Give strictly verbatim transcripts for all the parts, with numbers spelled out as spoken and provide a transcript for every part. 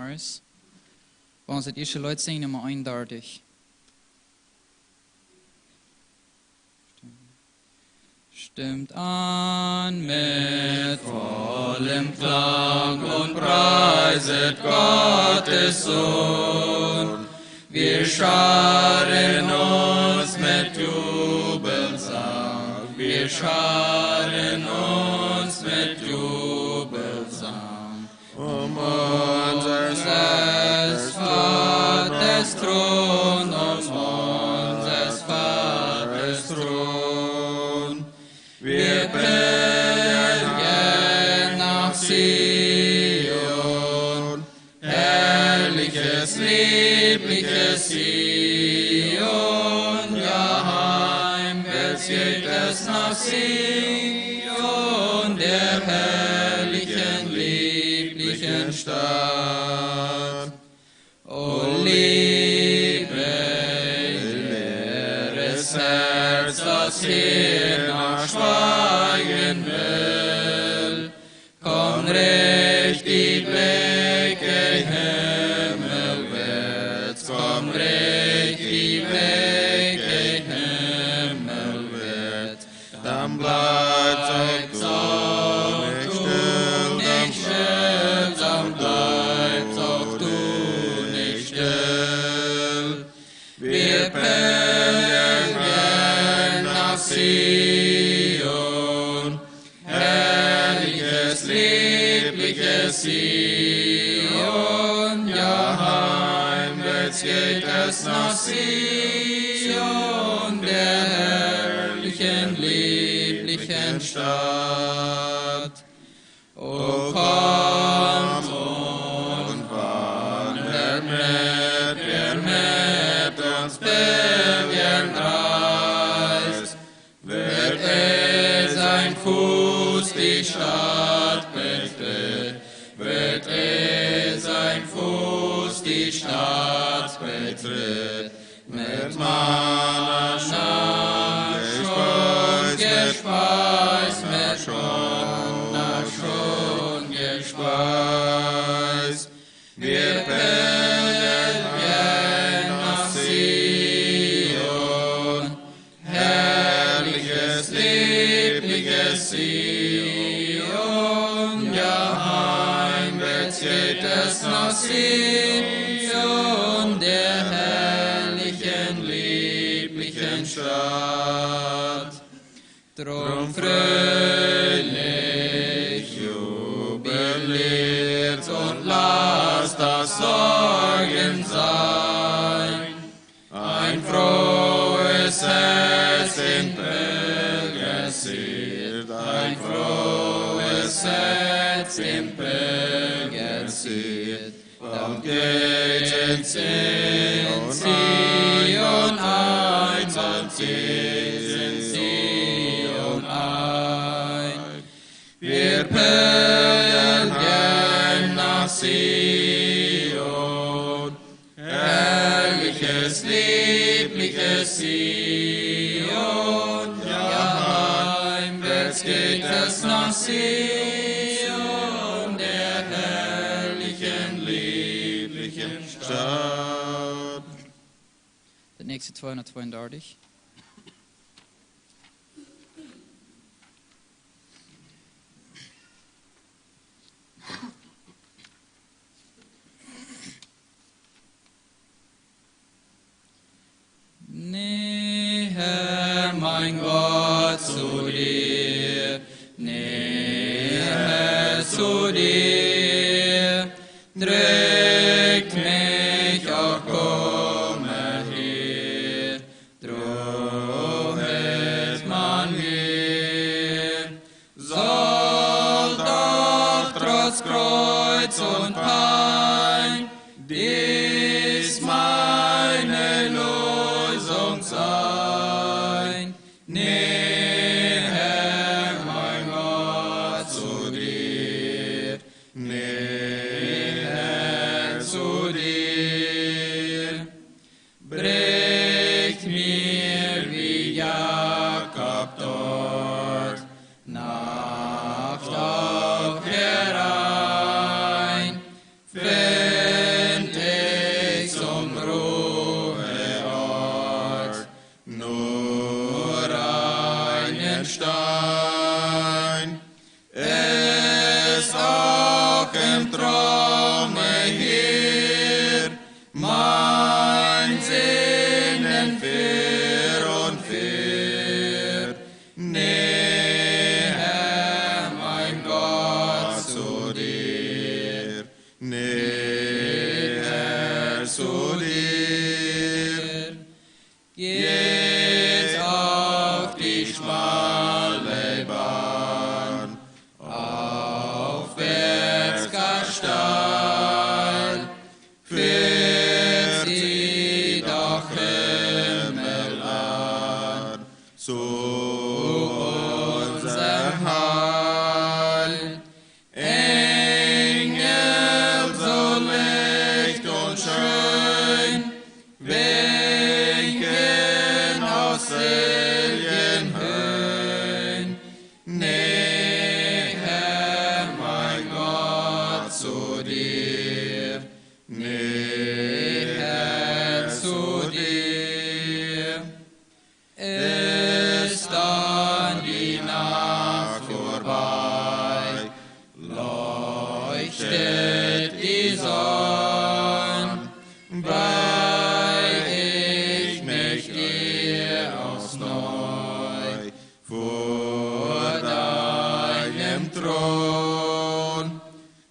Morris. Woa ons daut ieeschte Leet sinjen, Numma eenundartich. Stimmt an mit vollem Klang und preiset Gottes Sohn. Wir scharen uns mit Jubelsang, wir scharen uns mit Jubelsang um unseres Vaters Thron, um unseres Vaters Thron. Wir pilgern nach Zion, herrliches, liebliches Zion, ja, heimwärts geht es nach Zion, der herrlichen, lieblichen Stadt. O Liebe, leeres Herz, das hier noch schweigen will, komm, richt die Blicke himmelwärts, komm, richt die Blicke himmelwärts. Dann bleib doch du nicht still, dann bleib doch du nicht still, dann bleib doch du nicht still. Wir pilgern nach Zion, herrliches, liebliches Zion, ja, heimwärts geht es nach Zion, der herrlichen, lieblichen Stadt. O kommt und wandert mit, wer mit uns pilgern reist, wird eh sein Fuß die Stadt betritt, wird eh sein Fuß die Stadt betritt. Mit Manna schon gespeist, mit Manna schon gespeist. Wir pilgern nach Zion, herrliches, liebliches Zion, ja, heimwärts geht es nach Zion, der herrlichen, lieblichen Stadt. Drum fröhlich jubiliert und lasst das Sorgen sein. Ein frohes Herz im Pilger zieht, ein frohes Herz im Pilger zieht. Dann geht in Zion ein, dann zieht in Zion ein. Wir pilgern nach Zion, herrliches, liebliches Zion, ja, heimwärts geht es nach Zion, der herrlichen, lieblichen Stadt. De näakjste tweehundertzweiunddreißig. Näher, mein Gott, zu dir, näher zu dir, drückt mich, o komm her, drum ist man mir. Soll doch trotz Kreuz und Pein dies meine Lösung sein. Näher, mein Gott, zu dir, näher zu dir. Brich mir wie Jakob dort Nacht auch herein, Fromme Herr, mien Sennen ver un ver, nähe, mien Gott, to die, nähe, to die. Geht auf die schmale Bahn, auf Bergstein, führt sie doch Himmel an, zu unserem Heil. Enjel so licht un scheen, winken aus Himmel herein. Nähe, mien Gott, to die, nähe, to die. Ist dann die Nacht vorbei, leuchtet die Sonne, beuge ich mich dir aufs Neue vor deinem Thron.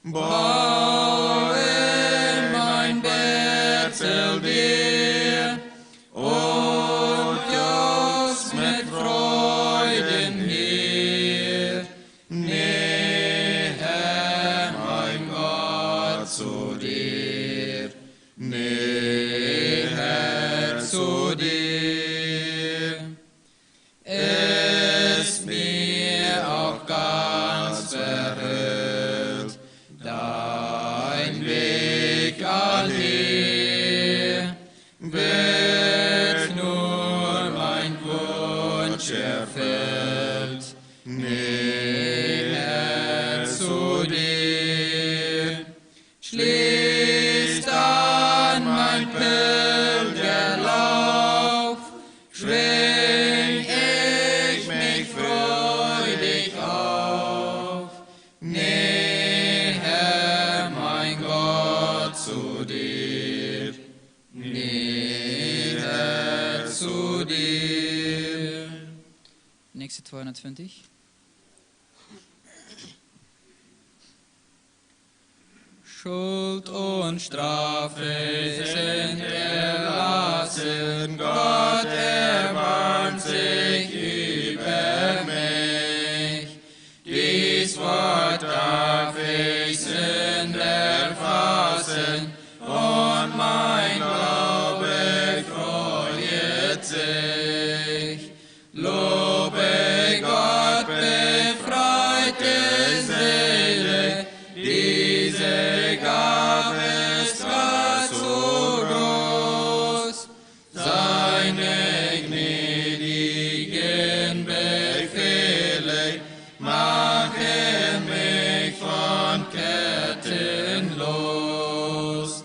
Beuge ich mein Bett zu dir und jauchze mit Freuden her. Nähe, mien Gott, to dir, nähe, to dir. Ist mir auch ganz verhüllt dein Weg allher, wird nur mein Wunsch erfüllt, näher zu dir. Schließt dann mein Pilgerlauf, schwing ich mich freudig auf. Näher, mein Gott, zu dir, näher zu dir. Nächste zweihundertzwanzig. Schuld und Strafe sind erlassen, Gott erbarmt sich über mich. Dies Wort darf ich Sünder fassen, und mein Glaube freut sich. Lobe Gott, befreite Seele, diese Gabe ist gar zu groß. Seine gnädigen Befehle machen mich von Ketten los.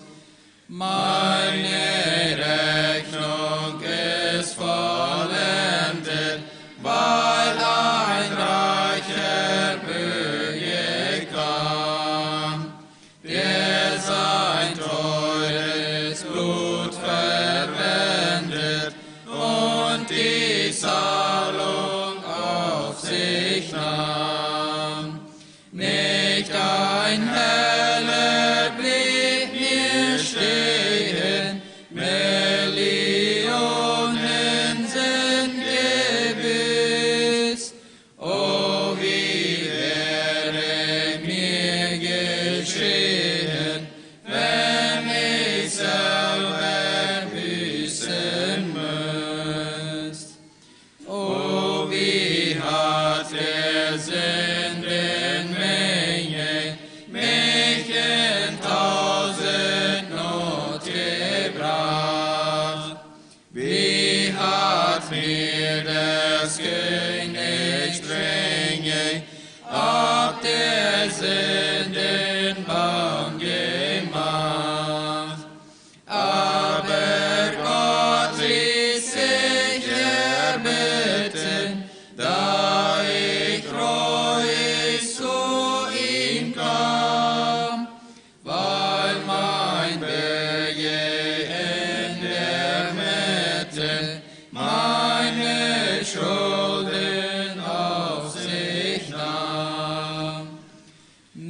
Meine Rechnung ist vollendet, weil ein Reicher bürge kam, der sein teures Blut verwendet und die Zahlung auf sich nahm. Nicht ein Heller blieb mir stehen, Millionen sind gewiss. Oh, wie wäre mir geschehen, wenn ich selber büßen müsst. Oh, wie hat der Sündenmenge mich in tausend Not gebracht. Wie hat mir des Königs Ringe ab der Sündenbahn gemacht. Aber Gott ließ sich erbitten, da ich treuig zu ihm kam.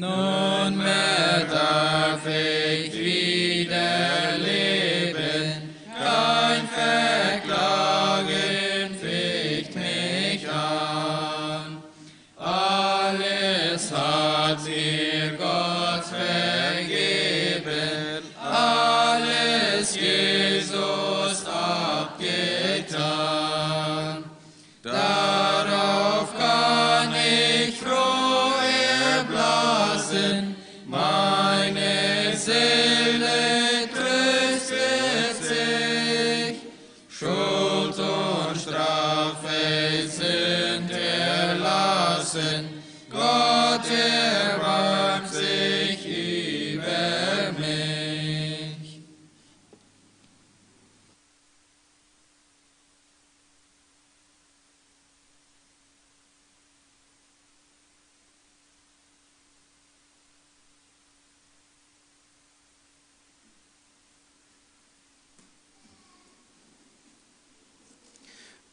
Nunmehr darf ich wieder leben, kein Verklagen ficht mich an. Alles hat mir Gott vergeben, alles Jesus abgetan. Darauf kann ich froh erblasen, meine Seele tröstet sich. Schuld und Strafe sind erlassen, Gott erbarmt sich über mich.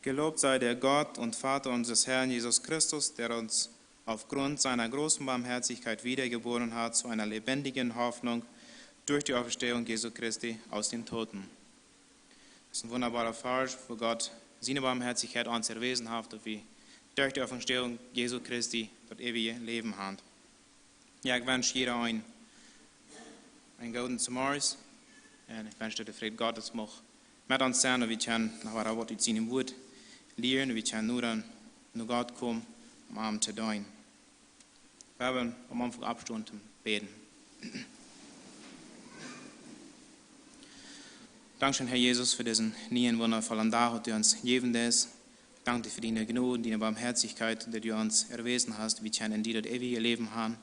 Gelobt sei der Gott und Vater unseres Herrn Jesus Christus, der uns aufgrund seiner großen Barmherzigkeit wiedergeboren hat zu einer lebendigen Hoffnung durch die Auferstehung Jesu Christi aus den Toten. Das ist ein wunderbarer Vers, wo Gott seine Barmherzigkeit uns erwiesen hat, dass wir durch die Auferstehung Jesu Christi das ewige Leben haben. Ja, ich wünsche jedem einen, einen guten Morgen. Und ich wünsche, dass der Friede Gottes mag mit uns sein und wir können noch weiter was aus seinem Wort lernen, wir können nur dann nach Gott kommen, um ihm zu dienen. Wir haben am Anfang aufgestanden zum Beten. Dankschön, Herr Jesus, für diesen neuen, wundervollen Tag, den du uns gegeben hast. Danke dir für deine Gnade, deine Barmherzigkeit, die du uns erwiesen hast, wie wir in dir das ewige Leben haben.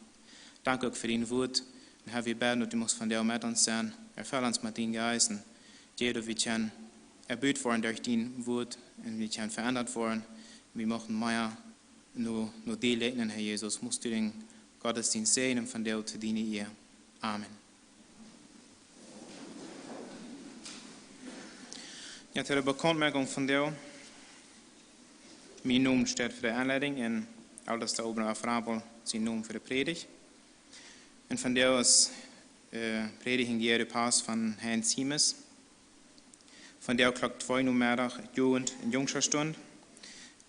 Danke auch für dein Wort. Und Herr, wir beten, dass du musst von dir mit uns sein. Erfüll uns mit deinem Geist. Und dir, dass wir können erbaut werden durch dein Wort und wir können verändert werden. Wir möchten mehr nur, nur dir liken, Herr Jesus. Musst du den Gottesdienst segnen von dir zu deiner Ehre. Amen. Ja, to de Bekauntmoakunk von dee. Mien Nomen steit fa de Enleidunk un Eltesta Oba Afrapel sien Nomen fa de Prädicht. Un vondoag es, äh, Prädicht un Jerepas von Heinz Siemes. Vondoag Klock twee Nomeddach Jugend- un Jungschoastund.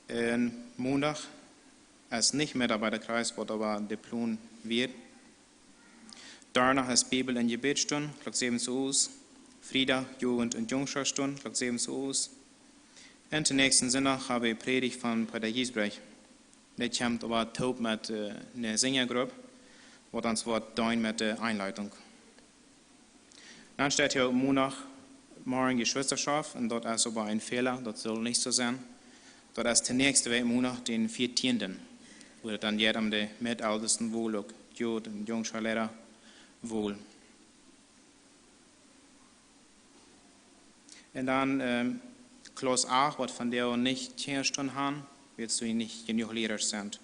Un Mondach es nich Mitarbeiterkreis, waut oba de Plon wia. Donnadach es Bibel- un Jebädstund, Klock säwen Uhr. Friedach Jugend- un Jungschoastund, Klock säwen Uhr. Un dän näakjsten Sindach hab wie Prädicht von Pater Giesbrecht. Dee kjemt oba toop met, äh, eene Sinjagrupp, waut ons woat deenen met de Enleidunk. Dan steit hia Mondach Morjen Jeschwisterschoft, un daut es oba een Fäla, daut saul nich soo sennen. Daut es de näakjste Wäakj Mondach, dän vieetieenden, wua daut dan jeit om de Medeltesta Wol, uk Jugend- un Jungschoalera Wol. Un dan, ähm, Klauss acht, waut vondoag nich Kjinjastund haft, wiels doa nich jenuach Liera sent.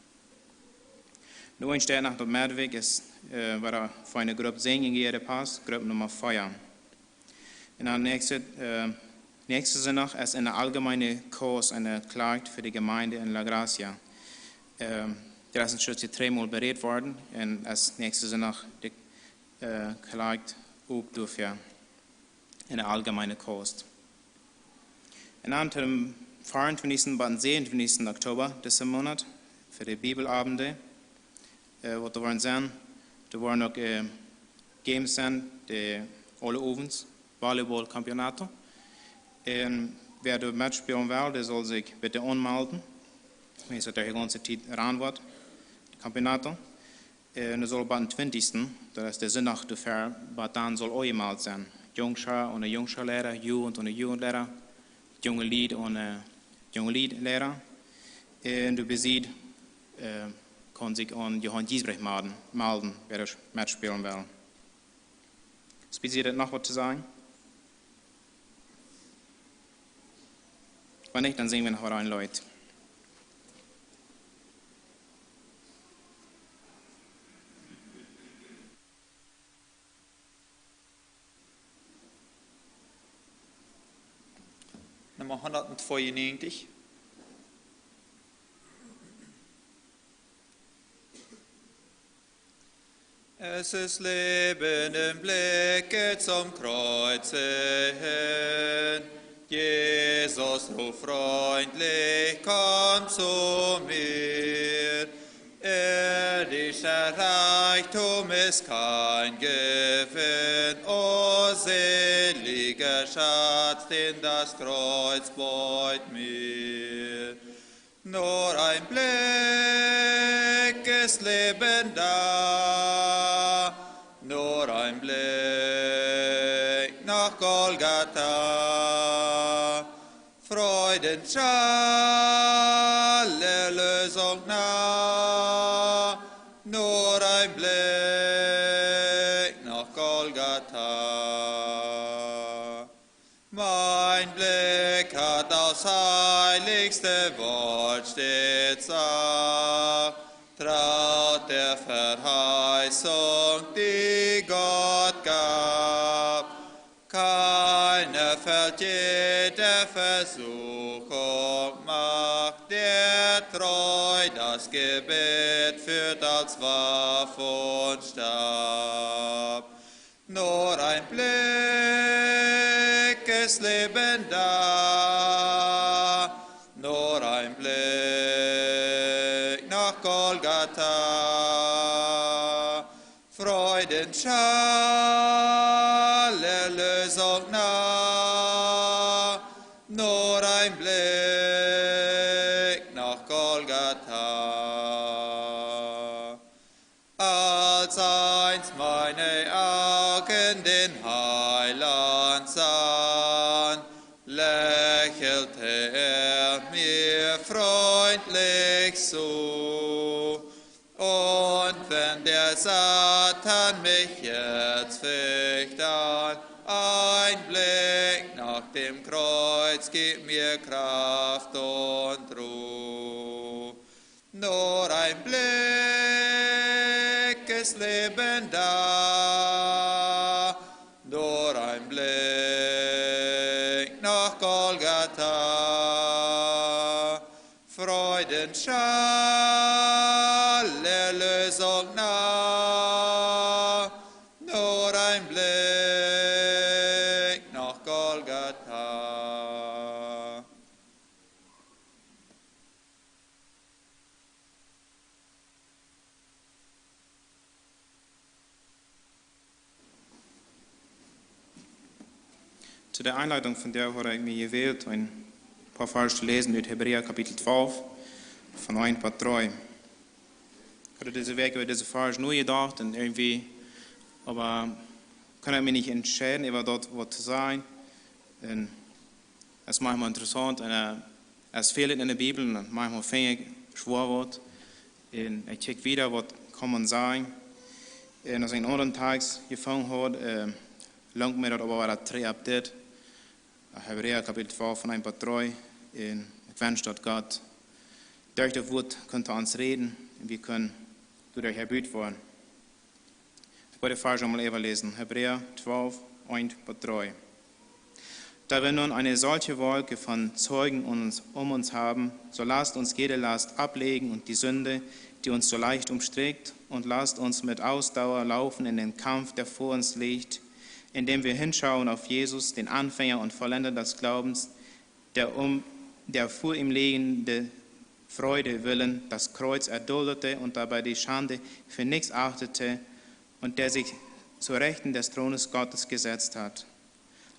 Nu, eent steit noch, daut Meddewäakj es, äh, wada fa eene Grupp Sinjen jehieet, Grupp Numma vea. Un dan näakjste, äh, näakjsten Sindach es eene aulgemeene Kurs, eene Kjoakj fa de Jemeent en La Gracia. Ähm, daut es eenst dree mol berät worden un es näakjsten Sindach de, äh, Kjoakj uk doafäa. Eene aulgemeene Kurs. Un dan aum veeauntwintichsten bat dän säwenuntwintichsten Oktoba disen Moonat fa de Bibelabende, äh, waut doa woaren sennen. Doa woaren uk, äh, Games sennen, de aule Owents, Volleyball Campeonato. Un wäa doa metspälen well, dee saul sikj bitte aunmelden. Wan daut de gaunze Tiet rannen woat, Campeonato. Äh, un daut saul bat dän twintichsten, daut es de Sindach doafäa, bat dan saul aunjemeldt sennen. Jungscha un Jungschoalera, Jugend un Jugendlera, Junge Lied un, äh, Junge Liedlera. Un doa besied, äh, kaun sikj aun Johann Giesbrecht melden, melden, wäa doa metspälen well. Haft jie noch waut to sajen? Wan nich, dan sinjen wie noch waut een Leet. Numma hundat tweeunnegentig. Es ist Leben im Blicke zum Kreuze hin. Jesus ruft freundlich: „Komm zu mir.“ Irdischer Reichtum ist kein Gewinn, o seliger Schatz, den das Kreuz beut mir. Nur ein Blick ist Leben da, nur ein Blick nach Golgatha. Freudenschall, Erlösung nah, nur ein Blick nach Golgatha. Mein Blick hat aufs heiligste Wort stets sacht, traut der Verheißung, die Gott gab. Keiner fällt, jede Versuchung macht, der treu das Gebet führt als Waff und Stab. Nur ein Blick ist Leben da, nur ein Blick nach Golgatha. Freudenschall, Erlösung nah, nur ein Blick nach Golgatha. Als einst meine Augen den Heiland sahen, lächelte er mir freundlich zu. Und wenn der Satan mich jetzt ficht an, ein Blick nach dem Kreuz gibt mir Kraft und Ruh. Nur ein Blick ist Leben da, nur ein Blick nach Golgatha. Freudenschall, Erlösung nah, nur ein Blick nach Golgatha. Zu der Einleitung von der haud ekj mie jewält, een poa Varsch to läsen ut Hebräa Kapitel twalf, von eent bat dree. Ekj haud dise Wäakj äwa dise Varsch nojedocht un irjentwie, oba kunn ekj mie nich entscheiden, äwa daut waut to sajen. Un et es maunchmol interessaunt, un, äh, et fält en de Bibel, un maunchmol finj ekj schwoa waut. Un ekj kjikj wieda, waut kaun maun sajen. Un aus ekj eenen aundren Tekst jefungen haud, äh, lenkjt mie daut oba wada trigj opp dit. Hebräa Kapitel twalf von eent bat dree. Un ekj wensch, daut Gott derch daut Wuat kunn to ons räden un wie kunnen doaderch erbuat woaren. Ekj woa de Varsch emol äwaläsen. Hebräa twalf, eent bat dree. Da wir nun eine solche Wolke von Zeugen um uns, um uns haben, so lasst uns jede Last ablegen und die Sünde, die uns so leicht umstrickt, und lasst uns mit Ausdauer laufen in den Kampf, der vor uns liegt, indem wir hinschauen auf Jesus, den Anfänger und Vollender des Glaubens, der um der vor ihm liegenden Freude willen das Kreuz erduldete und dabei die Schande für nichts achtete und der sich zur Rechten des Thrones Gottes gesetzt hat.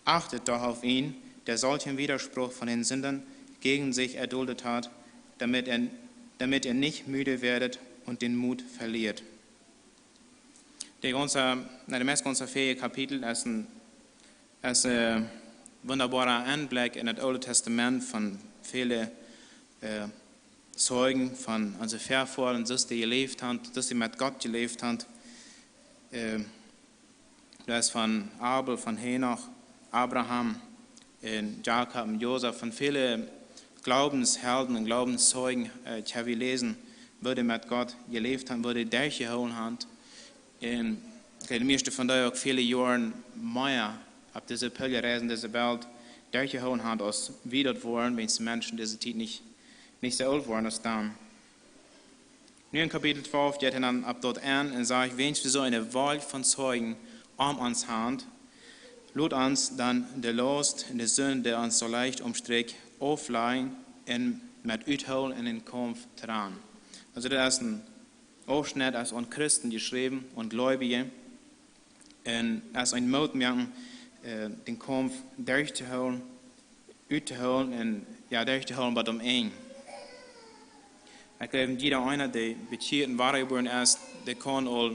Achtet doch auf ihn, der solchen Widerspruch von den Sündern gegen sich erduldet hat, damit er, damit er nicht müde werdet und den Mut verliert. De gaunze, na, de meist gaunze väaje Kapitel es een, es een wundaboara Enblikj en daut Oole Tastament von väle, äh, Zeugen von onse Väavodasch, soo aus dee jeläft han, soo aus dee met Gott jeläft han. Äh, daut es von Abel, von Henoch, Abraham, un Jakob un Josef, von väle Glaubenshelden un Glaubenszeugen, äh, kjenn wie läsen, woo dee met Gott jeläft han, woo dee derchjehoolen han. Un ekj jleew, de mieeschte von dee uk väle Joaren mea opp dise Pilgerreis en dise Welt derchjehoolen han, aus wie daut woaren, wiels de Menschen dise Tiet nich, nich soo oolt woaren aus dan. Nu en Kapitel twalf jeit hee dan opp daut aun un sajcht: Wiels wie soo eene Wolkj von Zeijen om ons haben, lot ons dan de Laust un de Sind, dee ons soo leicht omstrikjt, aufläajen un met Uthoolen en dän Kaumf tranen. Aulsoo daut es een Aufschnett, es aun Christen jeschräwen, aun Gleubje. Un es een Moot moaken, äh, dän Kaumf derchtohoolen, uttohoolen un, jo, derchtohoolen bat aum Enj. Ekj jleew, jieda eena, dee bekjieet un wadajebuaren es, dee kaun aul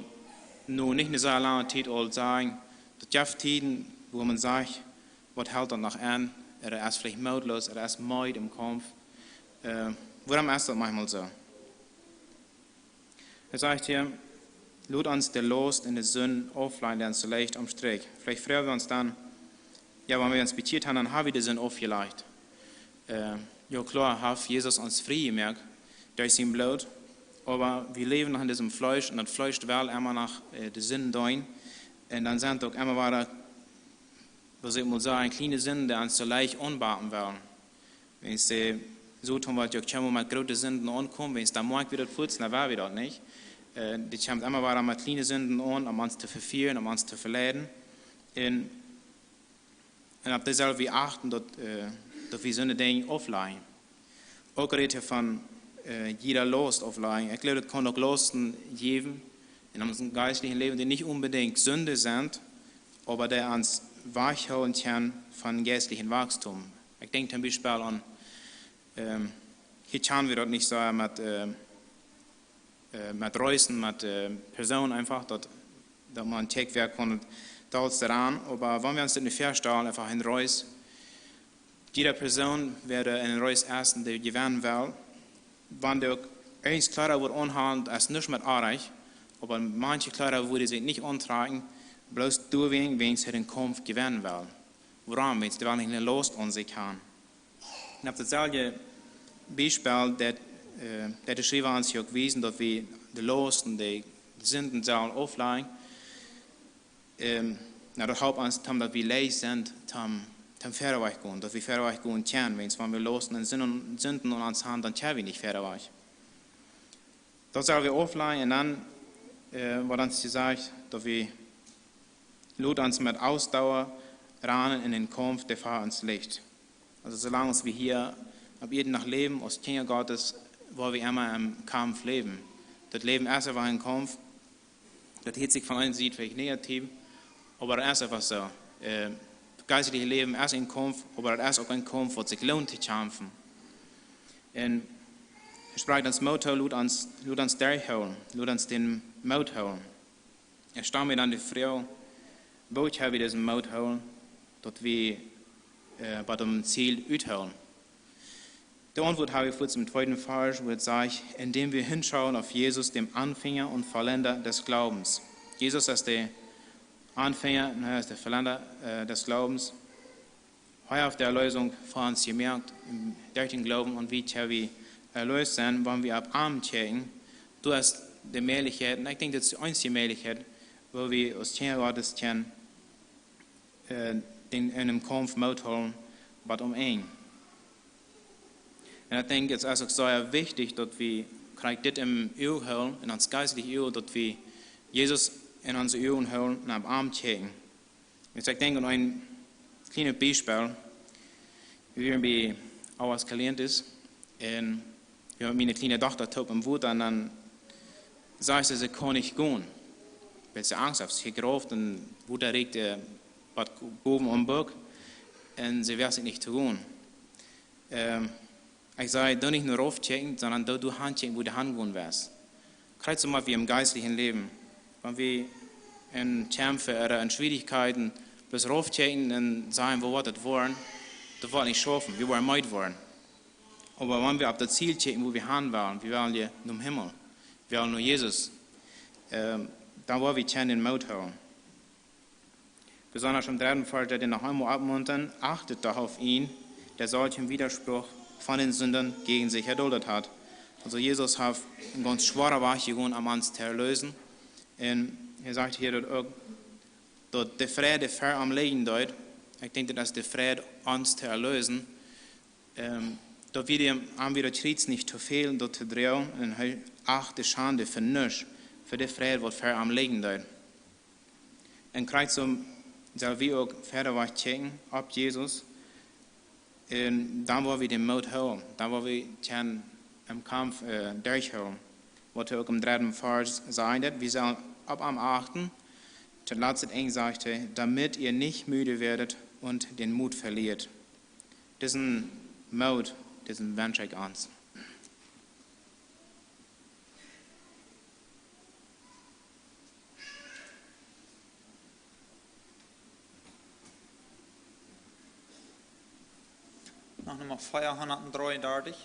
nu nich ne sea lange Tiet aul sajen, daut jeft Tieden, wua maun sajcht: Waut helt daut noch aun? Ooda es veleicht mootloos, ooda es meed em Kaumf. Äh, wuarom es daut maunchmol soo? Hee sajcht hia: Lot ons de Laust un de Sind aufläajen, dee ons soo leicht omstrikjt. Veleicht froag wie ons dan: Jo, wan wie ons bekjieet haben, dan hab wie de Sind aufjelajcht. Äh, jo, kloa, haft Jesus ons frie jemoakt derch sien Bloot, oba wie läwen noch en disem Fleesch un daut Fleesch well emma noch, äh, de Sind doonen. Un dan sent uk emma wada, waut ekj mott sajen, kjliene Sinden, dee ons soo leicht aunbaten wellen. Wan see soo doonen, waut jo kjemol met groote Sinden aunkomen, wan see dan moakjen, wie daut fuaz, dan woa wie daut nich. Äh, dee kjemt emma wada met kjliene Sinden aun, om ons to vefieren, om ons to veleiden. Un, un opp dee sell wie achten, daut, äh, daut wie soone Dinja aufläajen. Uk rät hee von, äh, jieda Laust aufläajen. Ekj jleew, daut kaun uk Lausten jäwen en onsen jeistlichen Läwen, dee nich onbedinjt Sind sent, oba dee ons wajchhoolen kjennen von jeistlichen Wausstum. Ekj denkj toom Biespel aun, ähm, hia kjanen wie daut nich soo met, äh, äh, met Reisen, met, äh, Persoonen eefach, daut, daut maun checken, wäa kaun daut dollste rannen. Oba wan wie ons daut nu väastalen, eefach eene Reis, jieda Persoon woat eene Reis essen, dee jewennen well. Wan dee uk eent Kjleeda woat aunhaulen, es nuscht met oajch, oba manche Kjleeda woat hee sikj nich auntrakjen, bloos doawäajen, wiels hee dän Kaumf jewennen well. Wuarom? Wiels hee well nich ne Laust aun sikj haben. Un opp daut selwje Biespel, daut, äh, daut de Schriewa ons hia uk wiest, daut wie de Laust un de Sinden sellen aufläajen. Ähm, nu, daut halpt ons, daut wie leicht sent, daut, daut wieda wajch gonen, daut wie wieda wajch gonen kjennen, wiels wan wie Lausten un Sinden, Sinden aun ons haben, dan kjenn wie nich wieda wajch. Daut sell wie aufläajen un dan, äh, woat ons jesajcht, daut wie, lot ons met Ausdauer rannen en dän Kaumf, dee fa ons licht. Aulsoo, soo lang aus wie hia opp Ieed noch läwen, aus Kjinja Gottes, woa wie emma em Kaumf läwen. Daut Läwen es eefach een Kaumf. Daut hieet sikj von eene Sied veleicht negativ, oba daut es eefach soo. Äh, daut jeistliche Läwen es een Kaumf, oba daut es uk een Kaumf, waut sikj loont to kjamfen. Un hee sprakjt ons Moot too, lot ons, lot ons derchhoolen, lot ons dän Moot hoolen. Ekj stal mie dan de Froag: Woo kjenn wie disen Moot hoolen, daut wie, äh, bat aum Ziel uthoolen? De Auntwuat hab wie fa dän tweeden Varsch, wua et sajcht: Indem wir hinschauen auf Jesus, dem Anfänger und Vollender des Glaubens. Jesus es de Aunfänja un hee es de Vollenda, äh, des Glaubens. Hee haft de Erlösung fa ons jemoakt, derch dän Gloowen, un wie kjenn wie erleest sennen, wan wie opp am kjikjen. Daut es de Mäajlichkjeit, un ekj denkj, daut es de eensje Mäajlichkjeit, woo wie aus Kjinja Gottes kjennen, äh, dän, en dän Kaumf Moot hoolen, waut aum Enj. Un ekj denkj, et es uk sea wichtich, daut wie krakjt dit em Uag hoolen, en ons jeistlichet Uag, daut wie Jesus en onse Uagen hoolen un opp am kjikjen. Jetzt, ekj denkj aun een kjlienet Biespel. Wie wieren bie Aguascalientes un wie wieren met miene kjliene Dochta toop em Wota un dan säd see, see kunn nich gonen. Wiels see Angst haud, see jroof un Wota rieekjt, äh, waut bowen aum Buck un see wist sikj nich to gonen. Ähm, ekj säd: Doo nich no rauf kjikjen, sonda doo, doo han kjikjen, wua du han gonen west. Krakjt soo mott wie em jeistlichen Läwen. Wan wie en Kjamf ooda en Schwierichkjeiten bloos rauf kjikjen un sajen: Woo woat daut woaren? Daut woat nich schaufen, wie woaren meed woaren. Oba wan wie opp daut Ziel kjikjen, wua wie han wellen, wie wellen je nom Himmel, wie wellen no Jesus, ähm, dan woa wie kjennen Moot hoolen. Besondasch em dredden Varsch, daut hee noch eemol oppmuntren: Achtet doch auf ihn, der solchen Widerspruch von den Sündern gegen sich erduldet hat. Aulsoo, Jesus haft een gaunz schwoaren Wajch jegonen, om ons to erleesen. Un hee sajcht hia daut uk, daut de Fräd, dee ver am lijen deed, ekj denkj, daut es de Fräd, ons to erleesen, ähm, daut wie dän, am wie daut Kjriez nich to väl doa to droagen, un hee acht de Schande fa nuscht, fa de Freid, waut ver am lijen deed. Un krakjt soo sell wie uk wieda wajch kjikjen opp Jesus. Un dan woa wie dän Moot hoolen, dan woa wie kjennen em Kaumf, äh, derchhoolen. Waut hee uk em dredden Varsch sajcht, wie sellen opp am achten, toom latsten Enj sajcht hee, damit ihr nicht müde werdet und den Mut verliert. Disen Moot, disen wensch ekj ons. Noch Numma vierhundertdreiunddreißig.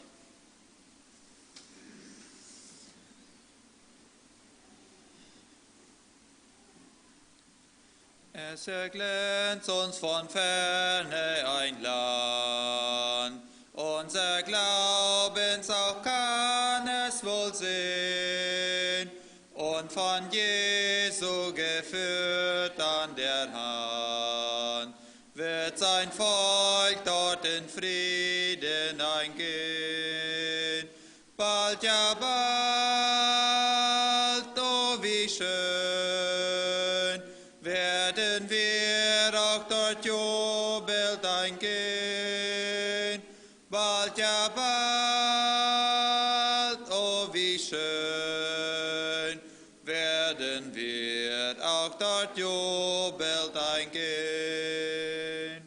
Es erglänzt uns von ferne ein Land, unser Glaubens auch kann es wohl sehen, und von Jesu geführt an der Hand, wird sein Volk dort in Frieden eingehen. Bald, ja bald, oh wie schön, werden wir auch dort jubelnd eingehen. Bald, ja bald, oh wie schön, werden wir auch dort jubelnd eingehen.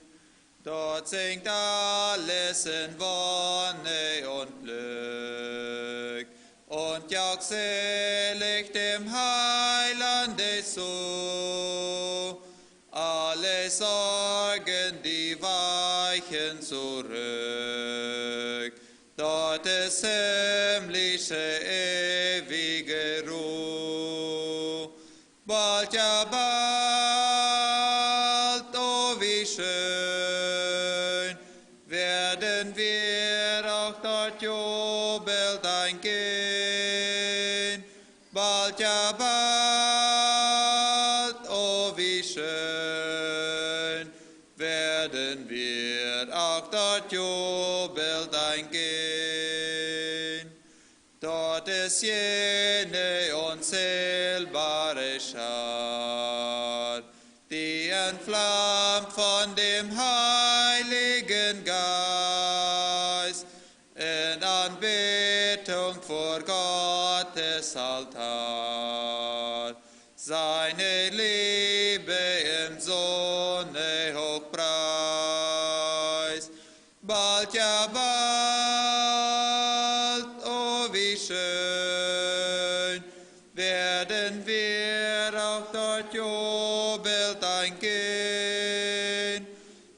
Dort singt alles in Wonne und Glück und jauchzt selig dem Heiland zu. Alle Sorgen, die weichen zurück. Dort ist himmlische, ewige Ruhe. Bald, ja bald, oh wie schön, werden wir auch dort jubelnd eingehen. Bald, ja bald, oh wie schön, werden wir auch dort jubelnd eingehen. Dort ist jene unzählbare Schar, die entflammt von dem Heiligen Geist in Anbetung vor Gottes Altar, seine Liebe im Sohne hoch preist. Bald, ja bald, oh wie schön, werden wir auch dort jubelnd eingehen.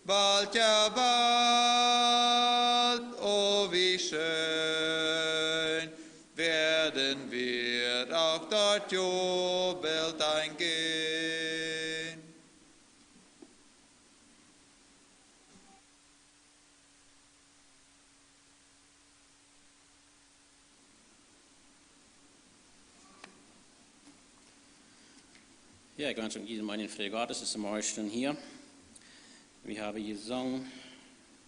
Bald, ja bald, oh wie schön, werden wir auch dort jubelnd eingehen. Jo, ekj wensch junt jieda eenen Fräd Gottes, es morjen hia. Wie haben jesungen,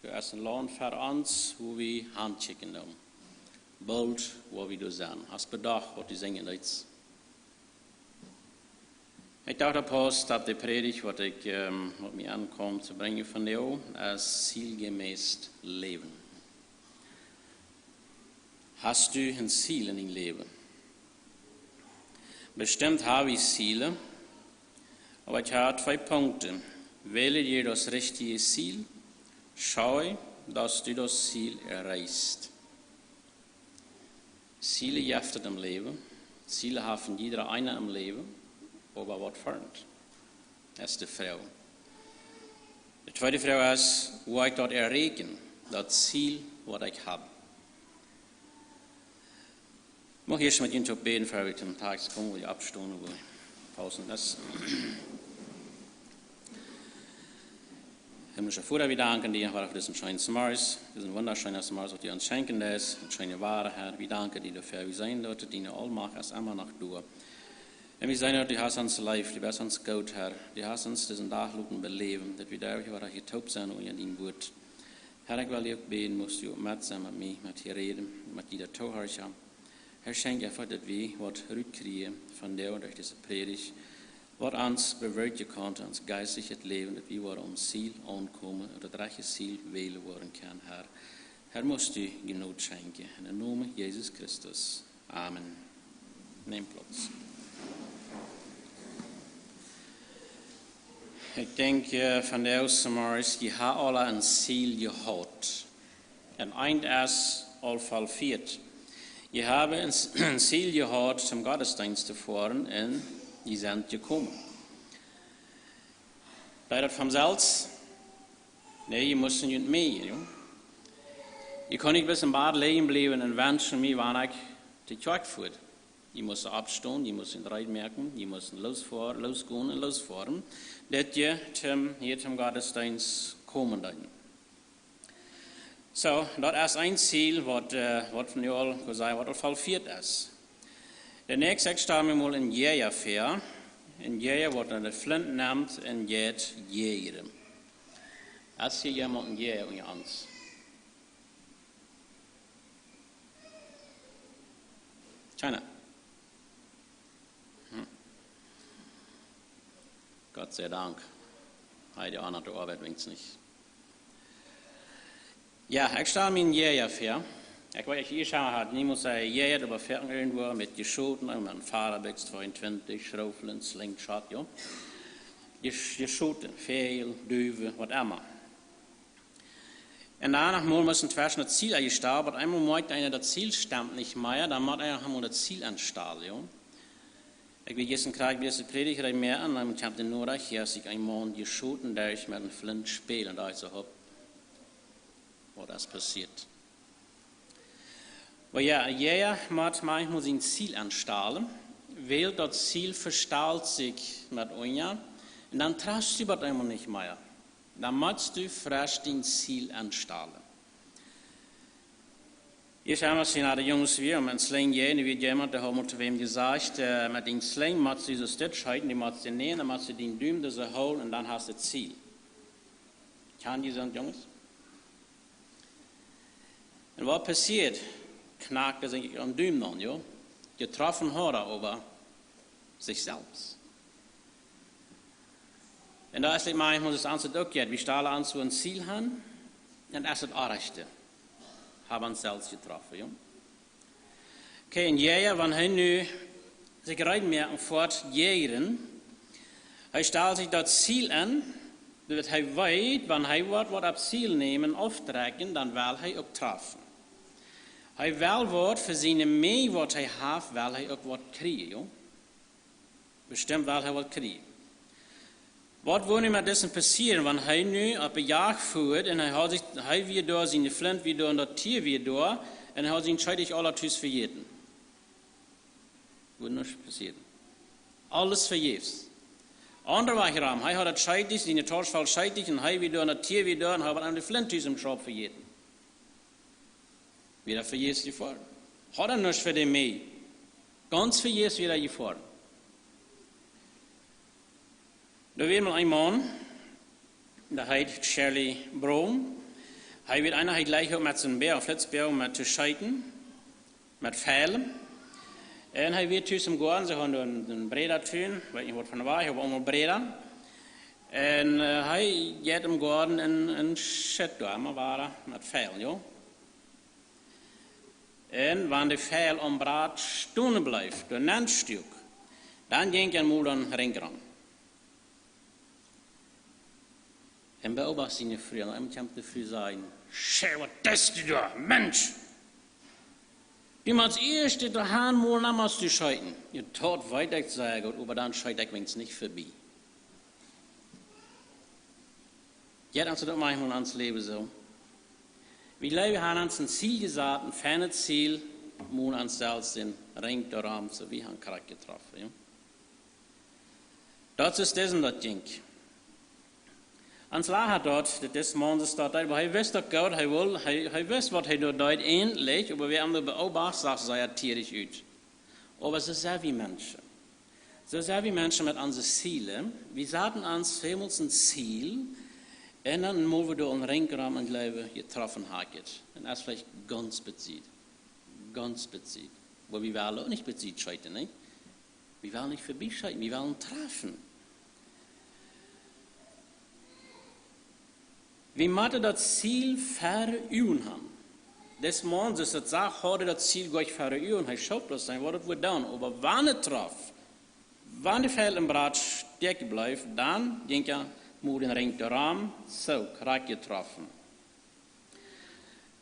doa es een Launt ver ons, wua wie han kjikjen doonen. Boolt, wua wie doa sent. Hast bedacht, waut du sinjen deetst? Ekj docht, daut paust opp de Prädicht, waut ekj, ähm, waut mie aunkaum to brinjen vondoag, es zielgemäß läwen. Hast du een Ziel en dien Läwen? Bestimmt hab wie Ziele, oba ekj hab twee Punkten. Wähle dir das richtige Ziel, schau, dass du das Ziel erreichst. Ziele jeft et em Läwen. Ziele haft jieda eena em Läwen. Oba waut fa eent? Daut es de Froag. De tweede Froag es, woo ekj daut erreichen, daut Ziel, waut ekj hab. Mucht ekj ieescht met junt bäden, ver wie toom Tekst komen, wua wie oppstonen, wua wie pausen. Daut es Himmlischa Voda, wie danken die, Herr, fa disen scheenen Morjes, disen wundascheenen Morjes, waut du ons schenkjen deist, un scheene Wieed, Herr. Wie danken die doafäa, wie seenen, daut diene Aulmacht es emma noch doa. Un wie seenen, daut du hast ons leef, du best ons goot, Herr. Du hast ons disen Dach loten beläwen, daut wie doa wada jetoop sent unja dien Wuat. Herr, ekj well die uk bäden, muchst du uk met sennen met mie, met hia räden, met jieda Toohorcha. Herr, schenkj eefach, daut wie waut rutkjrieen von die derch dise Prädicht, waut ons bewirkjen kaun, ons jeistlichet Läwen, daut wie woaren aum Ziel aunkomen un daut rajchte Ziel wälen woaren kjennen, Herr. Herr, motst du Jnod schenkjen. Em Nomen Jesus Christus. Amen. Nemt Plauz. Ekj denkj, äh, vondoag zemorjes, jie haben aula een Ziel jehaut. Un eent es aul vollfieet. Jie haben een, een Ziel jehaut, toom Gottesdeenst to foaren, un jie sent jekomen. Deed daut von selfst? Nä, jie musten junt meejen, jo. Jie kunnen nich bloos em Bad lijen bliewen un wenschen, mie, wan ekj de Kjoakj fua. Jie musten oppstonen, jie musten reed moaken, jie musten losfoaren, losgonen un losfoaren, daut jie toom, hia toom Gottesdeenst komen deeden. Soo, daut es een Ziel, waut, äh, waut von junt aul, ekj wudd sajen, waut aul vollfieet es. De näakjste, ekj stal mie mol een Jäaja väa. Een Jäaja, waut ne Flint nemt un jeit jäajen. Es hia jemaunt een Jäaja unja ons? Kjeena. Hm. Gott sei Dank. Hee, de aundre Oabeit weens nich. Jo, ekj stal mie een Jäaja väa. Ekj weet, ekj, ekj haud niemols een Jäaja, oba foaken irjentwua met jeschoten, un met eene Fadabikj, tweeuntwintich, Schroffel, Slingshot, jo. Jes-, jeschoten, Väajel, Duwen, waut emma. Un dan noch mol mott tweschen daut Ziel aunjestalt, oba eemol moakjt eena daut Ziel stemt nich mea, dan mott eena noch mol daut Ziel aunstalen, jo. Ekj wia jistren krakjt bie de Prädicht, reed mea aun, dan kjemt de Norecht, hia haft sikj een Maun jeschoten, dee es met eene Flint spälen, un doa es hee opp. Waut es passieet? Oba jo, jo, mott maunchmol sien Ziel aunstalen, wiels daut Ziel vestalt sikj met unja, un dan trafst du waut eemol nich mea. Dan motst du fresch dien Ziel aunstalen. Ekj saj mau, aus wie no de Junges wieren, om een Sling jäajen, wia jemaunt, dee haud mol to wäm jesajcht, äh, met dän Sling motst du soo stich scheeten, dee motst du nämen, dan motst du dän Dum doa soo hoolen un dan hast du daut Ziel. Kjan jie soont, Junges? Un waut passieet? Knakjt sikj aum Dum aun, jo. Jetroffen haud hee oba sikj selfst. Un doa es daut maunchmol, daut ons daut uk jeit. Wie stalen ons soo een Ziel aun, un daut es daut oajste. Hab ons selfst jetroffen, jo. Okay, een Jäaja, wan hee nu sikj reed moakt un foat jäajen, hee stalt sikj daut Ziel aun, daut hee weet, wan hee woat waut opp Ziel nämen, auftrakjen, dan well hee uk trafen. Hee well waut fa siene Meaj, waut hee haft, well hee uk waut kjrieen, jo. Bestemmt well hee waut kjrieen. Waut woat nu met disen passieren, wan hee nu opp de Jagd foat un hee haud sikj, hee wia doa, siene Flint wia doa un daut Tia wia doa, un hee haud sien Scheetich aula tus vejäten? Woat nuscht passieren. Aules vejäfs. Aundre Wajch rom, hee haud daut Scheetich, siene Tausch voll Scheetich, un hee wia doa un daut Tia wia doa, un hee haud aun de Flint tus em Schaup vejäten. Wia vejäfs jefoaren. Haud hee nuscht fa de Meaj. Gaunz vejäfs wia jefoaren. Doa wia mol een Maun, dee heet Charlie Brown. Hee wia eena, hee jleicht uk met sienen Bäa, Flitzbäa, met to scheeten, met Fielen. Un hee wia tus em Goaden, see hauden een, een Brädatun, weet nich waut von de Wajch, oba aulemol Bräda. Un, äh, hee jeit em Goaden un, un schot doa emma wada met Fielen, jo. Un wan de Fiel aum Bräd stonen bleef, doa nenn stuak, dan jinkj hee mol doa rom. Un beobacht siene Fru, un dan kjemt de Fru sajen: "Sche, waut deist du doa, Mensch? Du motst ieescht doa han mol, dan motst du scheeten." "Jo, daut weet ekj," säd hee, "oba dan scheet ekj weens nich vebie." Jo, dan es daut maunchmol en ons Läwen soo. Wie jleewen, wie haben ons een Ziel jesat, een feinet Ziel, mau ons selfst sent rom, soo wie haben krakjt jetroffen, jo. Daut es disen, daut jinkj. Ons lachat daut, daut dis Maun soo steit, oba hee wist daut goot, hee wull, hee, hee wist, waut hee doa deed, eejentlich, oba wan eena daut beobacht, sach daut sea tierisch ut. Oba soo sent wie Menschen. Soo sent wie Menschen met onse Ziele. Wie saten ons väl mol een Ziel, un dan motten wie doa aun rom un jleewen, jetroffen ha wie daut. Un daut es veleicht gaunz besied. Gaunz besied. Oba wie wellen uk nich besied scheeten, nich? Wie wellen nich verbie scheeten, wie wellen trafen. Wie motten daut Ziel ver Uagen haben. Dis Maun, soo aus daut sach, haud daut Ziel jlikj ver Uagen. Hee schaup daut sennen, waut et wudd doonen. Oba wan et troff, wan de Fiel em Brat stekjen bleef, dan jinkj hee mau dän Rinj doarom, soo, krakjt jetroffen.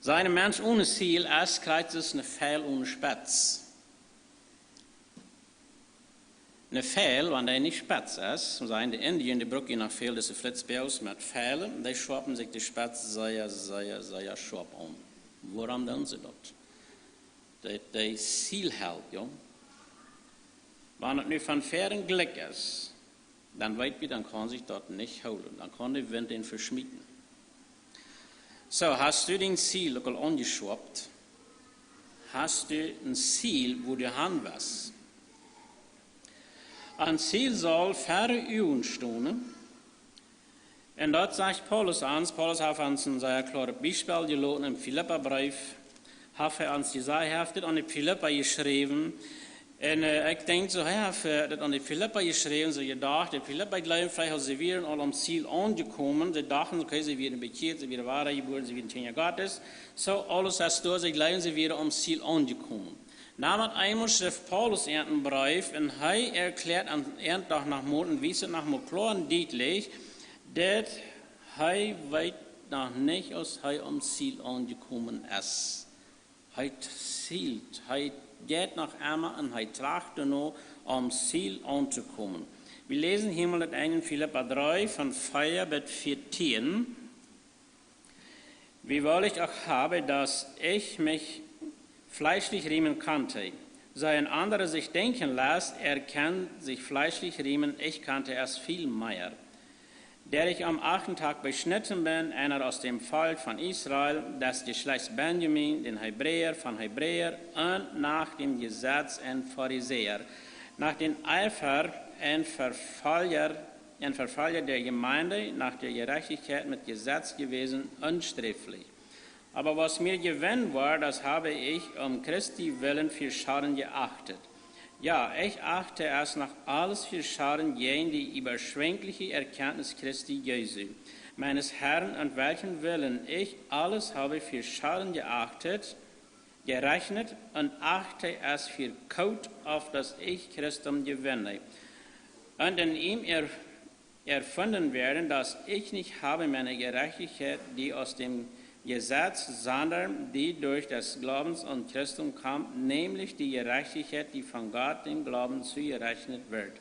Sien Mensch one Ziel es krakjt soo aus een Fiel one Spetz. Een Fiel, wan dee nich spetz es, sent de Indianer, dee brucken noch väl dise Flitzboages met Fielen, dee schoapen sikj de Spetz sea, sea, sea schoap aun. Wuarom doonen see daut? Daut dee Ziel halpt, jo. Wan et nu von ver jlikj es, dan weet wie, dan kaun sikj daut nich hoolen. Dan kaun de Wint dän veschmieten. Soo, hast du dien Ziel uk aul aunjeschoapt? Hast du een Ziel, wua du han west? Een Ziel saul ver Uagen stonen. Un daut sajcht Paulus ons. Paulus haft ons een sea kloaret Biespel jeloten em Filippabreef. Haft hee ons jesajcht, hee haft dit aun de Filippa jeschräwen. Un, äh, ekj denkj soo, hee haft, äh, dit aun de Filippa jeschräwen, soo jedocht, de Filippa jleewen veleicht aul, see wieren aul aum Ziel aunjekomen. See dochten, okay, see wieren bekjieet, see wieren wadajebuaren, see wieren Kjinja Gottes. Soo, aules es doa, see jleewen, see wieren aum Ziel aunjekomen. Dan met eemol schrift Paulus an een Breef un hee erkjläat an, an doch noch mol un wiest noch mol kloa un dietlich, daut hee weet noch nich, aus hee aum Ziel aunjekomen es. Hee zielt, hee jeit noch emma un hee tracht doano, aum Ziel auntokomen. Wie läsen hia mol daut en Filippa dree von vea bat vieetieen. Wiewohl ich auch habe, dass ich mich fleischlich riemen konnte, so ein anderer sich denken lässt, er kann sich fleischlich riemen, ich kannte es viel mehr. Der ich am achten Tag beschnitten bin, einer aus dem Volk von Israel, des Geschlechts Benjamin, den Hebräer von Hebräer und nach dem Gesetz ein Pharisäer, nach dem Eifer ein Verfolger, ein Verfolger der Gemeinde, nach der Gerechtigkeit mit Gesetz gewesen, unsträflich. Aber was mir Gewinn war, das habe ich um Christi willen für Schaden geachtet. Ja, ich achte es noch alles für Schaden gegen die überschwängliche Erkenntnis Christi Jesu, meines Herrn, um welchen willen ich alles habe für Schaden geachtet, gerechnet und achte es für Kot, auf dass ich Christum gewinne und in ihm er-, erfunden werde, dass ich nicht habe meine Gerechtigkeit, die aus dem Gesetz, sondern die durch des Glaubens an Christum kommt, nämlich die Gerechtigkeit, die von Gott dem Glauben zugerechnet wird.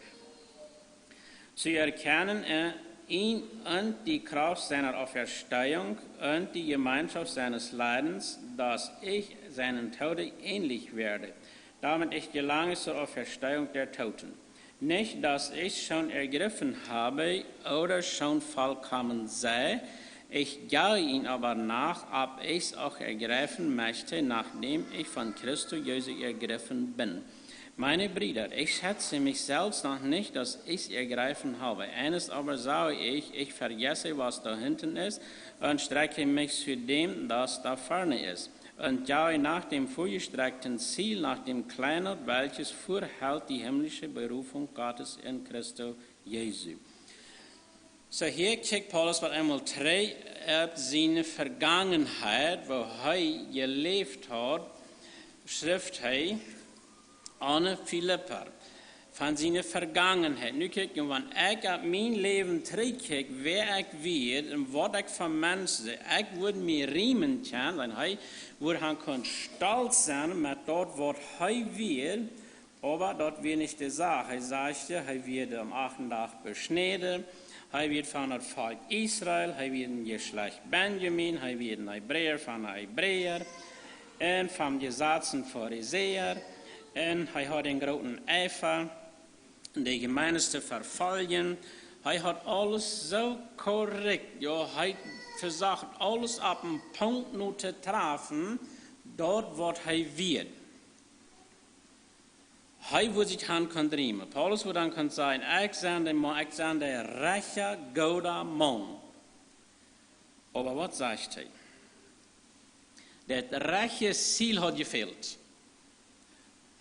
Zu erkennen, äh, ihn und die Kraft seiner Auferstehung und die Gemeinschaft seines Leidens, dass ich seinem Tode ähnlich werde, damit ich gelange zur Auferstehung der Toten. Nicht, dass ich schon ergriffen habe oder schon vollkommen sei, ich jage ihm aber nach, ob ich's auch ergreifen möchte, nachdem ich von Christo Jesu ergriffen bin. Meine Brüder, ich schätze mich selbst noch nicht, dass ich's ergreifen habe. Eines aber sage ich, ich vergesse, was da hinten ist, und strecke mich zu dem, das da vorne ist, und jage nach dem vorgestreckten Ziel, nach dem Klenod, welches vorhält die himmlische Berufung Gottes in Christo Jesu. Soo, hia kjikjt Paulus waut eemol trigj opp siene Vergangenheit, woo hee jeläft haud, schrift hee aun de Filippa von siene Vergangenheit. Nu kjikj, wan ekj opp mien Läwen trigjkjikj, wäa ekj wia un waut ekj fa Mensch sie, ekj wudd mie riemen kjennen, dan hee wudd han kunnen stolt sennen met daut, waut hee wia, oba daut wia nich de Sach. Hee sajcht, hee wia aum achten Dach beschnäden, hee wia von daut Volkj Israel, hee wia een Jeschlajcht Benjamin, hee wia een Hebräa von de Hebräa, un vom Jesaz een Pharisäa, un hee haud een grooten Eifa, de Gemeinde to verfoljen. Hee haud aules soo korrekt, jo, hee vesocht aules opp een Punkt no to trafen, daut waut hee wia. Hee wudd sikj han kunnen riemen. Paulus wudd dan kunnen sajen, ekj sie de Maun, ekj sie de rajchte, goode Maun. Oba waut sajcht hee? Daut rajchte Ziel haud jefält.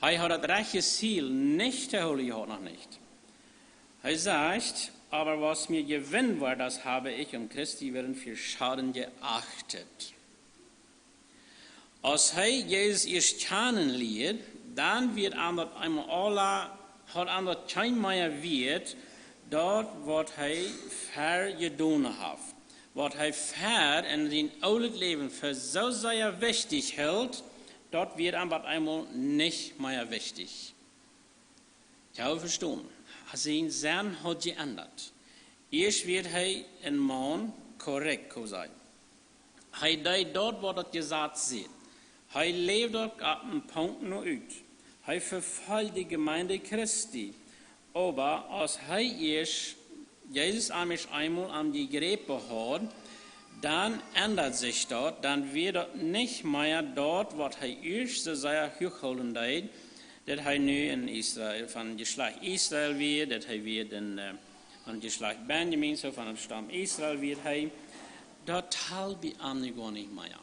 Hee haud daut rajchte Ziel nich to hoolen jehaut, noch nich. Hee sajcht: "Aber was mir Gewinn war, das habe ich um Christi willen für Schaden geachtet." Aus hee Jesus ieescht kjanen lieed, dan wia am daut eemol aula, haud am daut kjeen mea wieet, daut waut hee ver jedonen haft. Waut hee ver en sien oolet Läwen fa soo sea wichtich hilt, daut wia am daut eemol nich mea wichtich. Jo, vestonen. Sien Senn haud jeendat. Ieescht wia hee een Maun, korrekt, kaun sajen. Hee deed daut, waut daut Jesaz säd. Hee läwd uk opp een Punkt no ut. Hee vefoljd de Jemeent Christi. Oba aus hee ieescht, Jesus am ieescht eemol aun de Jrepe haud, dan endat sikj daut, dan wia daut nich mea daut, waut hee ieescht soo sea huach hoolen deed, daut hee nu een Israel, von Jeschlajcht Israel wia, daut hee wia een, äh, von Jeschlajcht Benjamin, soo von dän Staum Israel wia hee, daut tald bie am nu goanich mea.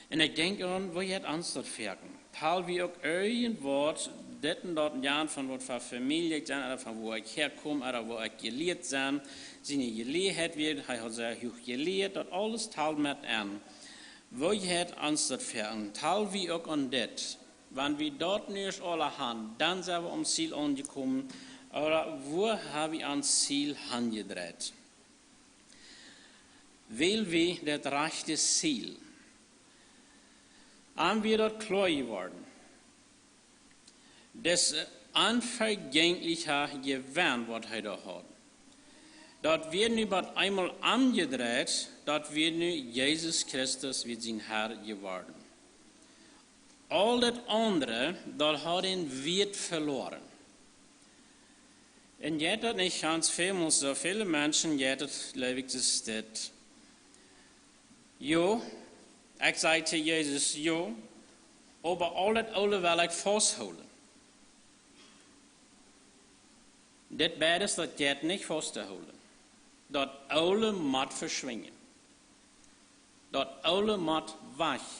Un ekj denkj aun, woo jeit ons daut foaken? Tald wie uk irjentwaut, dit un daut un jant, von waut fa Famielje ekj sie, ooda von wua ekj häakom, ooda wua ekj jelieet sie, siene Jelieetheit wia, hee haud sea huach jelieet, daut aules tald met aun. Woo jeit ons daut foaken? Tald wie uk aun dit, wan wie daut nu ieescht aula han, dan sent wie aum Ziel aunjekomen, ooda wua ha wie ons Ziel hanjedreit? Well wie daut rajchte Ziel? Am wia daut kloa jeworden, daut onvejängliche Jewenn, waut hee doa haud, daut wia nu opp eemol omjedreit, daut wia nu Jesus Christus wia sien Herr jeworden. Aul daut aundre, daut haud een Wieet veloaren. Un jeit daut nich gaunz välmol soo? Väle Menschen jeit daut, jleew ekj, es dit: "Jo, ekj saj to Jesus jo, oba aul daut oole well ekj fausthoolen." Dit beides, daut jeit nich faust to hoolen. Daut oole mott veschwinjen. Daut oole mott wajch.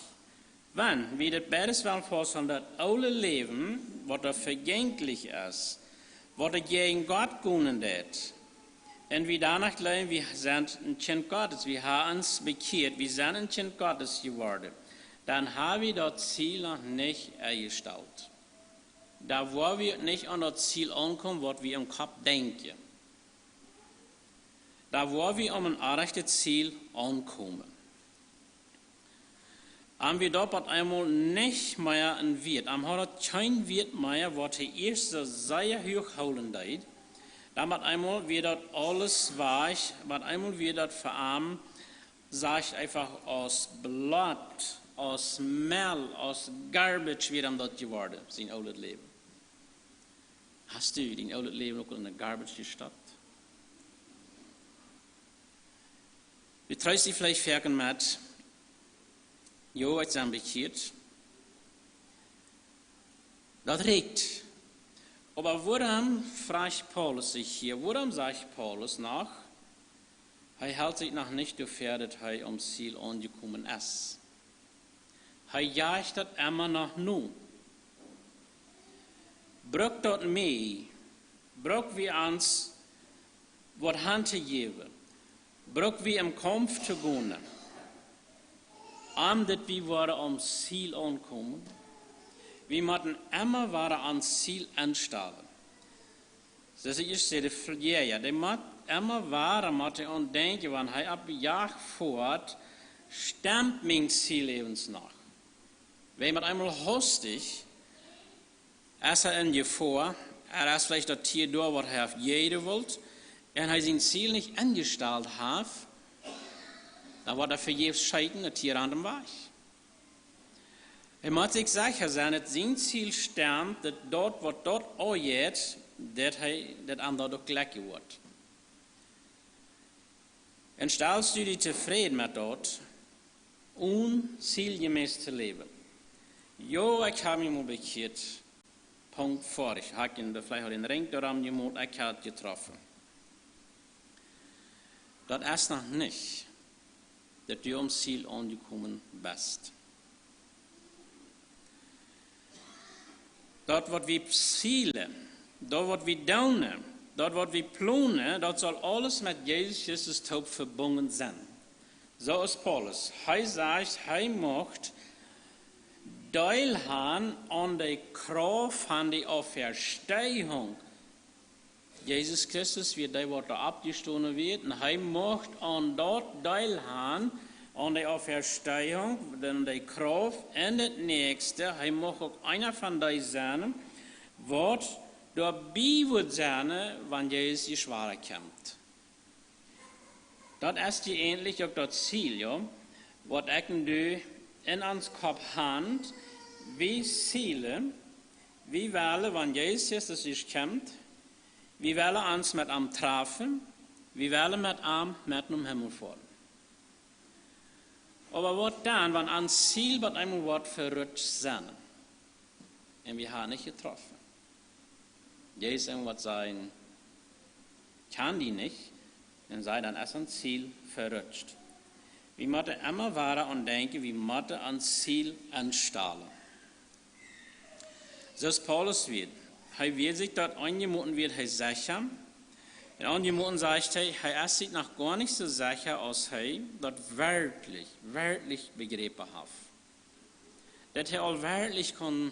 Wan wie daut beides wellen fausthoolen, daut oole Läwen, waut doa vejänglich es, waut doa jäajen Gott gonen deit, un wie doano jleewen, wie sent een Kjint Gottes, wie ha ons bekjieet, wie sent een Kjint Gottes jeworden, dan ha wie daut Ziel noch nich enjestalt. Dan woa wie nich aun daut Ziel aunkomen, waut wie em Kopp denkjen. Dan woa wie aum rajchten Ziel aunkomen. Am wia daut opp eemol nich mea een Wieet. Am haud daut kjeen Wieet mea, waut hee ieescht soo sea huach hoolen deed. Dan opp eemol wia daut aules wajch, opp eemol wia daut fa am, sajcht eefach, aus Blott, aus Mell, aus garbage wia am daut jeworden, sien oolet Läwen. Hast du dien oolet Läwen uk en de garbage jestoppt? Wie treest die veleicht foaken met: "Jo, ekj sie bekjieet." Daut rieekjt. Oba wuarom, froagt Paulus sikj hia, wuarom sajcht Paulus noch, hee helt sikj noch nich doafäa, daut hee aum Ziel aunjekomen es? Hee jajcht daut emma noch no. Brukt daut mea? Bruck wie ons waut han to jäwen? Bruck wie em Kaumf to gonen, om daut wie woaren aum Ziel aunkomen? Wie motten emma wada aun daut Ziel aunstalen. Soo aus ekj säd, de Fl-, Jäaja, dee mott emma wada, mott hee aun denkjen, wan hee opp Jajcht foat, stemmt mien Ziel äwent noch? Wan eemol hastich es hee en Jefoa, hee es veleicht daut Tia doa, waut hee haft jäwen wult, un hee sien Ziel nich enjestalt haft, dan woat hee vejäfs scheeten, daut Tia rant am wajch. Hee mott sikj secha sennen, daut sien Ziel stemmt, daut daut, waut daut aunjeit, daut hee, daut am daut uk jlikj woat. Un stalst du die tofräd met daut, onzieljemäs to läwen? Jo, ekj hab mie mol bekjieet. Punkt, foadich. Hab ekj en de, veleicht aul en Rinj doarom jemolt, ekj hab jetroffen. Daut es noch nich, daut du aum Ziel aunjekomen best. Daut waut wie zielen, daut waut wie doonen, daut waut wie plonen, daut saul aules met Jesus Christus toop vebungen sennen. Soo aus Paulus, hee sajcht, hee mucht Deel han aun de Krauft von de Auferstehung. Jesus Christus wia dee, waut doa oppjestonen wia, un hee mucht aun daut Deel han, aun de Auferstehung, dan de Krauft un daut näakjste, hee mucht uk eena von dee sennen, waut doabie woat sennen, wan Jesus jeschwada kjemt. Daut es je eejentlich uk daut Ziel, jo, waut ekj un du en ons Kopp han, wie zielen, wie wellen, wan Jesus Christus kjemt, wie wellen ons met am trafen, wie wellen met am met nom Himmel foaren. Oba waut dan, wan ons Ziel bie eemol woat verutscht sennen un wie haben nich jetroffen? Jesus woat sajen, kaun die nich, un sajen, dan es ons Ziel verutscht. Wie motten emma wada aun denkjen, wie motten ons Ziel enstalen. Soo aus Paulus wia, hee wia sikj daut, eenjemoten wia hee secha. Un eenjemoten sajcht hee, hee es sikj noch goanich soo secha, aus hee daut werkjlich, werkjlich bejräpen haft. Daut hee aul werkjlich kunn,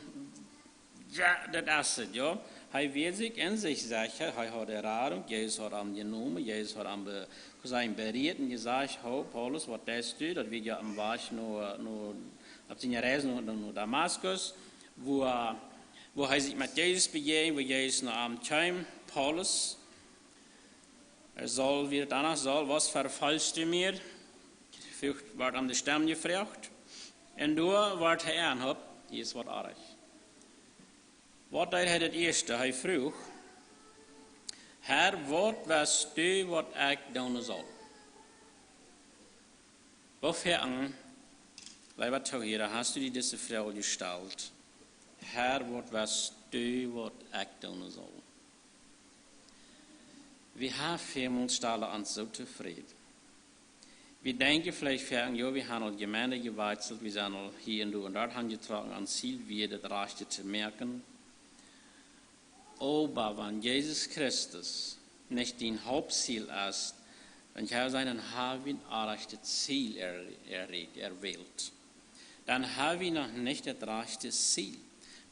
jo, daut es et, jo. Hee wia sikj en sikj secha, hee haud de Radunk, Jesus haud am jenomen, Jesus haud am be-, sennen berieet un jesajcht, ho, Paulus, waut deist du? Daut wia jo aum Wajch no, no, opp siene Reis no, no, no Damaskus, wua, wua hee sikj met Jesus bejäajent, wua Jesus no am kjeem, Paulus, Saul, wia et dan noch, Saul, waut vefolchst du mie? Fruach, wort aun de Stemm jefroacht. Un doa wort hee aunhoopt, hia es waut oajch. Waut deed hee daut ieeschte? Hee fruach, Herr, waut west du, waut ekj doonen saul? Woo foaken, leewa Toohiera, hast du die dise Froag jestalt? Herr, waut west du, waut ekj doonen saul? Wie haben väl Mol stalen ons soo tofräd. Wie denkjen veleicht foaken, jo, wie haben aul Jemeent jewakjselt, wie sent aul hia un doa un doa hanjetrocken, ons Ziel wia daut Rajchte to moaken. Oba wan Jesus Christus nich dien Hauptziel es, dan kjenn wie sajen, dan haben wie een orrajchtet Ziel er-, erreicht, erwählt. Dan haben wie noch nich daut rajchte Ziel.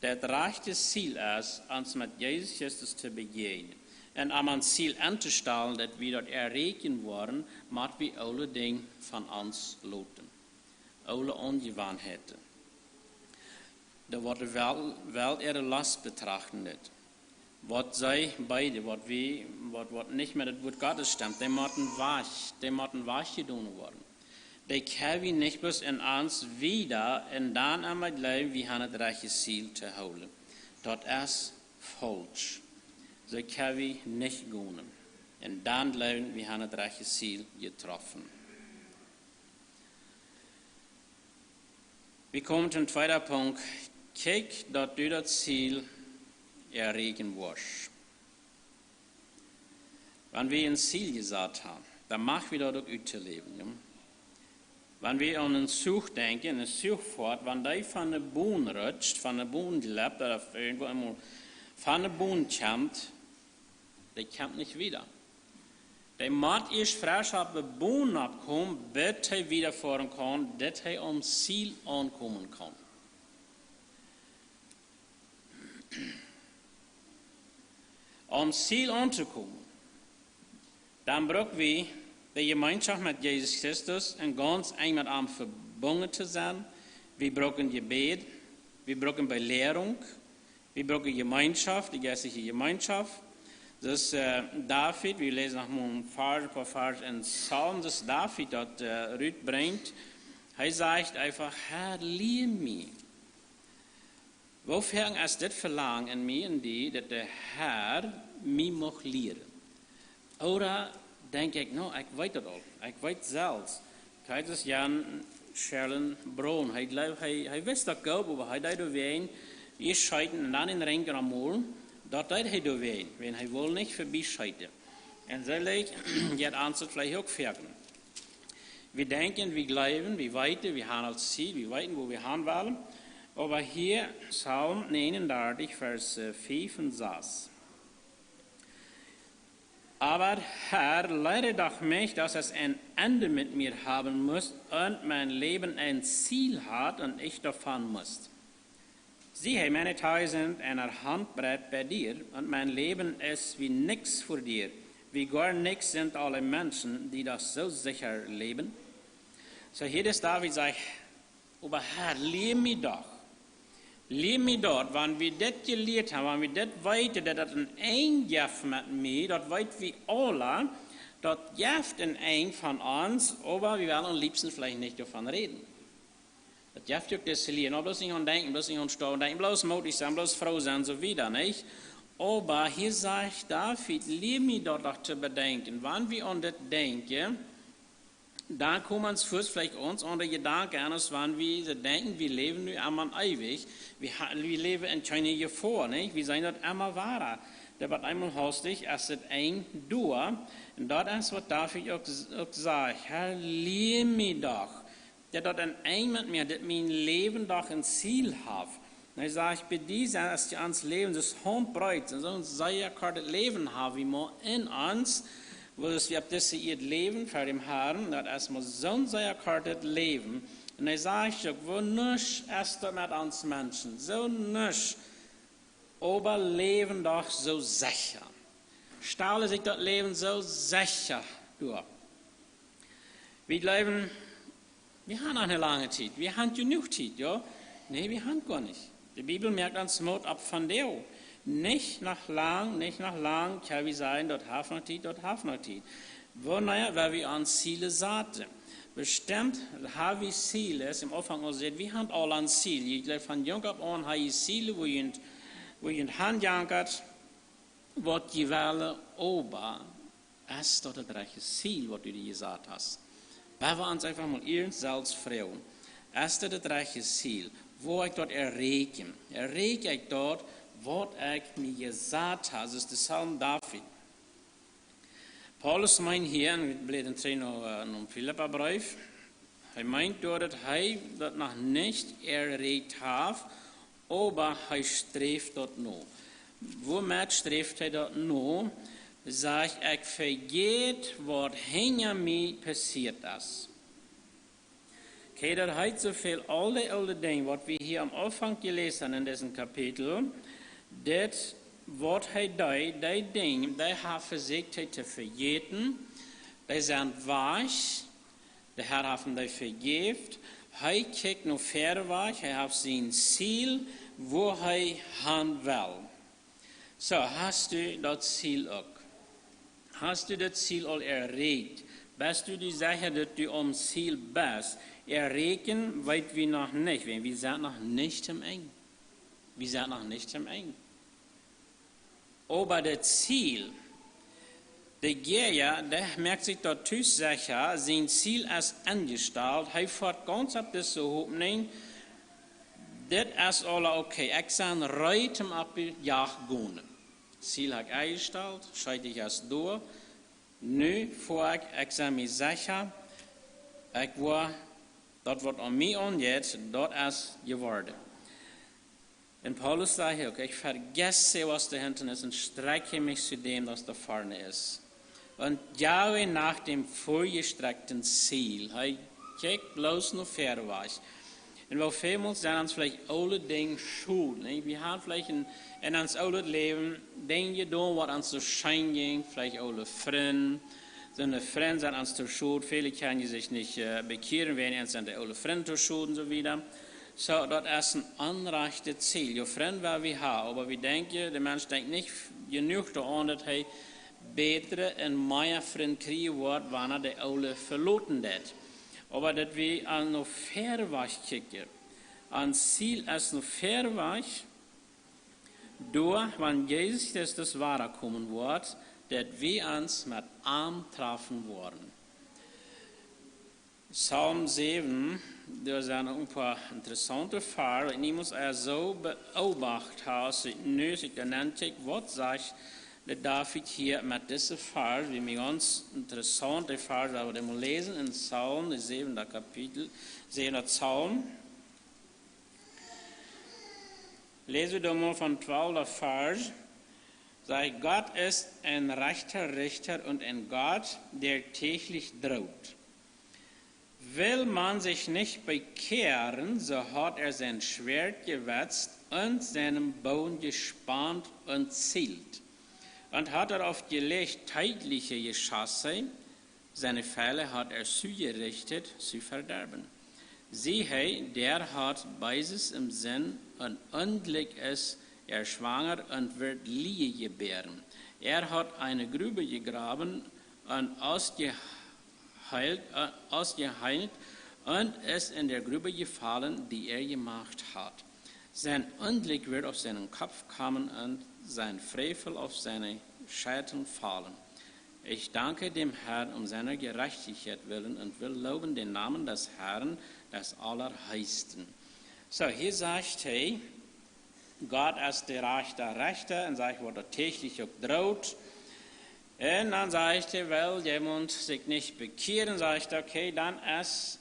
Daut rajchte Ziel es, ons met Jesus Christus to bejäajnen. Un om ons Ziel auntostonen, daut wie daut erreichen woaren, motten wie aule Dinja von ons loten. Aule Aunjewanheiten. Daut waut de Welt, Welt äare Lost betrachten deit. Waut see beide, waut wie, waut, waut nich met daut Wuat Gottes stemt, dee motten wajch, dee motten wajchjedonen woaren. Dee kjenn wie nich bloos en ons wieda un dan aun mie jleewen, wie haben daut rajchte Ziel to hoolen. Daut es faulsch. Soo kjenn wie nich gonen. Un dan jleewen, wie haben daut rajchte Ziel jetroffen. Wie komen toom tweeden Punkt. Kjikj, daut du daut Ziel erreichen woascht. Wan wie een Ziel jesat haben, dan motten wie daut uk utläwen, jo? Wan wie aun een Zuch denkjen, een Zuchfoat, wan dee von de Boon rutscht, von de Boon jlept, ooda irjentwoo emol von de Boon kjemt, dee kjemt nich wieda. Dee mott ieescht fresch opp de Boon oppkomen, bat hee wieda foaren kaun, daut hee aum Ziel aunkomen kaun. Om Ziel auntokomen, dan bruck wie de Jemeenschoft met Jesus Christus un gaunz enj met am vebungen to sennen. Wie brucken Jebäd, wie brucken Belehrung, wie brucken Jemeenschoft, de jeistliche Jemeenschoft. Soo aus, äh, David, wie läsen noch mol een poa Varsch, een poa Varsch en Psalm, soo aus David daut, äh, rutbrinjt. Hee sajcht eefach, Herr, lia mie. Woo foaken es dit Velangen en mie un die, daut de Herr mie mucht lieren? Ooda denkj ekj, no, ekj weet daut aul. Ekj weet selfst. Kjikj, Jan Sherlin Brown, hee jleewd, hee, hee wist daut goot, oba hee deed doawäajen ieescht scheeten un dan en Rinj aum Mol. Daut deed hee doawäajen, wiels hee wull nich vebie scheeten. Un soo jeit ons daut veleicht uk foaken. Wie denkjen, wie jleewen, wie weeten, wie haben daut Ziel, wie weeten, wua wie han wellen. Oba hia Psalm negenundartich, Varsch, äh, fiew un sas. Aber Herr, leite doch mich, dass es ein Ende mit mir haben muss und mein Leben ein Ziel hat und ich davon muss. Siehe, meine Tage sind eine Handbreit bei dir und mein Leben ist wie nix vor dir. Wie gar nix sind alle Menschen, die das so sicher leben. So, hia es David sajcht: Oba Herr, lia mie doch. Lia mie daut, wan wie dit jelieet haben, wan wie dit weeten, daut daut een Enj jeft met mie, daut weet wie aula, daut jeft een Enj von ons, oba wie wellen aum liebsten veleicht nich doavon räden. Daut jeft uk dise Lia, no, bloos nich aun denkjen, bloos nich aun stonen denkjen, bloos moodich sennen, bloos froo sennen, soo wieda, nich? Oba hia sajcht David: Lia mie daut doch to bedenkjen, wan wie aun dit denkjen, dan komen ons fuaz veleicht ons aundre Jedanken aun, aus wan wie soo denkjen, wie läwen nu emma eewich, wie ha-, wie läwen en kjeene Jefoa, nich? Wie seenen daut emma wada. Daut woat eemol hastich, es daut Enj doa. Un daut es waut David uk, uk sajcht: Herr, lia mie doch, daut daut een Enj met mie, daut mien Läwen doch een Ziel haft. Un hee sajcht: Bie die es je ons Läwen soo handbreet, soo een sea kortet Läwen haben wie mau en ons, woo wie opp dise Ieed läwen, ver däm Herrn, daut es mau soo een sea kortet Läwen. Un hee sajcht uk: Woo nuscht es daut met ons Menschen, soo nuscht, oba läwen doch soo secha. Stalen sikj daut Läwen soo secha doa. Wie jleewen, wie haben noch eene lange Tiet. Wie haben jenuach Tiet, jo? Nä, wie haben goa nich. De Bibel moakt ons Moot opp von däm. Nich noch lang, nich noch lang, kjenn wie sajen, daut haft noch Tiet, daut haft noch Tiet. Wanea, wan wie ons Ziele saten. Bestemt haben wie Ziele, es em Aunfank aul jesajcht, wie haben aula een Ziel. Jie jleewen von junk opp aun, haben jie Ziele, wua jie, wua jie hanjankat, waut jie wellen, oba es daut daut rajchte Ziel, waut du die jesat hast? Wan wie ons eefach mol ieescht selfst froagen: Es daut daut rajchte Ziel, wua ekj daut erreichen? Erreich ekj daut, waut ekj mie jesat hab? Daut es de Psalm David. Paulus meent hia, un wie bläden trigj no, äh, nom Filippabreef, hee meent doa, daut hee daut noch nich erreicht haft, oba hee sträft daut no. Woomet sträft hee daut no? Sajcht: Ekj vejät, waut hinja mie passieet es. Kjikj, daut heet soo väl, aul dee oole Dinja, waut wie hia aum Aunfank jeläsen haben en disem Kapitel, dit, waut hee deed, dee Dinja, dee haft hee vesieekjt to vejäten, dee sent wajch, de Herr haft am dee vejäft, hee kjikjt no väaren wajch, hee haft sien Ziel, wua hee han well. So, hast du daut Ziel uk? Hast du daut Ziel aul erreicht? Best du die secha, daut du aum Ziel best? Erreichen weet wie noch nich, wiels wie sent noch nich aum Enj. Wie sent noch nich aum Enj. Oba daut Ziel, de Jäaja, dee moakt sikj daut tus secha, sien Ziel es enjestalt, hee foat gaunz opp dise Hopninj, dit es aula okay, ekj sie reed om opp de Jagd gonen. Ziel hab ekj enjestalt, Scheet es doa. Nu foa ekj, ekj sie mie secha, ekj woa daut, waut aun mie aunjeit, daut es jeworden. Un Paulus sajcht uk: Ekj vejät, waut doa hinjen es, un strecke mich zu dem, was da vorne ist. Und jage nach dem vorgestreckten Ziel. Hee kjikjt bloos no väaren wajch. Un woo väl mol sent ons veleicht oole Dinja schod, nich? Wie haben veleicht en, en ons oolet Läwen Dinja jedonen, waut ons soo scheen jinkj, veleicht oole Frind. Soone Frind sent ons to schod. Väle kjennen sikj nich, äh, bekjieren, wiels an sent de oole Frind to schod un soo wieda. So, daut es een onrajchtet Ziel. Jo, Frind woa wie haben, oba wie denkjen, de Mensch denkjt nich jenuach doaraun, daut hee bätre un mea Frind kjrieen woat, wan hee de oole veloten deit. Oba daut wie aun no väaren wajch kjikjen. Ons Ziel es no väaren wajch, doa, wan Jesus Christus wada komen woat, daut wie ons met am trafen woaren. Psalm säwen, doa sent een poa interessaunte Varsch, waut ekj niemols ea soo beobacht hab, aus ekj nu, aus ekj doa nenn kjikj, waut sajcht de David hia met dise Varsch, wie mie gaunz interessaunt, de Varsch, waut wie mol läsen en Psalm, de säwende Kapitel, säwende Psalm. Lesen wir doch mal vom twalften Vers. Sagt, Gott ist ein rechter Richter und ein Gott, der täglich droht. Will man sich nicht bekehren, so hat er sein Schwert gewetzt und seinen Bogen gespannt und zielt. Und hat er auf die Licht tödliche Geschosse, seine Pfeile hat er zugerichtet, zu verderben. Siehe, der hat Böses im Sinn und Unglück ist er schwanger und wird Lehe gebären. Er hat eine Grube gegraben und ausgeheilt, äh, ausgeheilt und ist in der Grube gefallen, die er gemacht hat. Sein Unglück wird auf seinen Kopf kommen und sein Frevel auf seine Scheitel fallen. Ich danke dem Herrn um seiner Gerechtigkeit willen und will loben den Namen des Herrn, des Allerhöchsten. So, hier sagt er, Gott ist der rechte Richter und sagt, wo der täglich auch droht. Und dann sagt er, will jemand sich nicht bekehren, sagt er, okay, dann ist,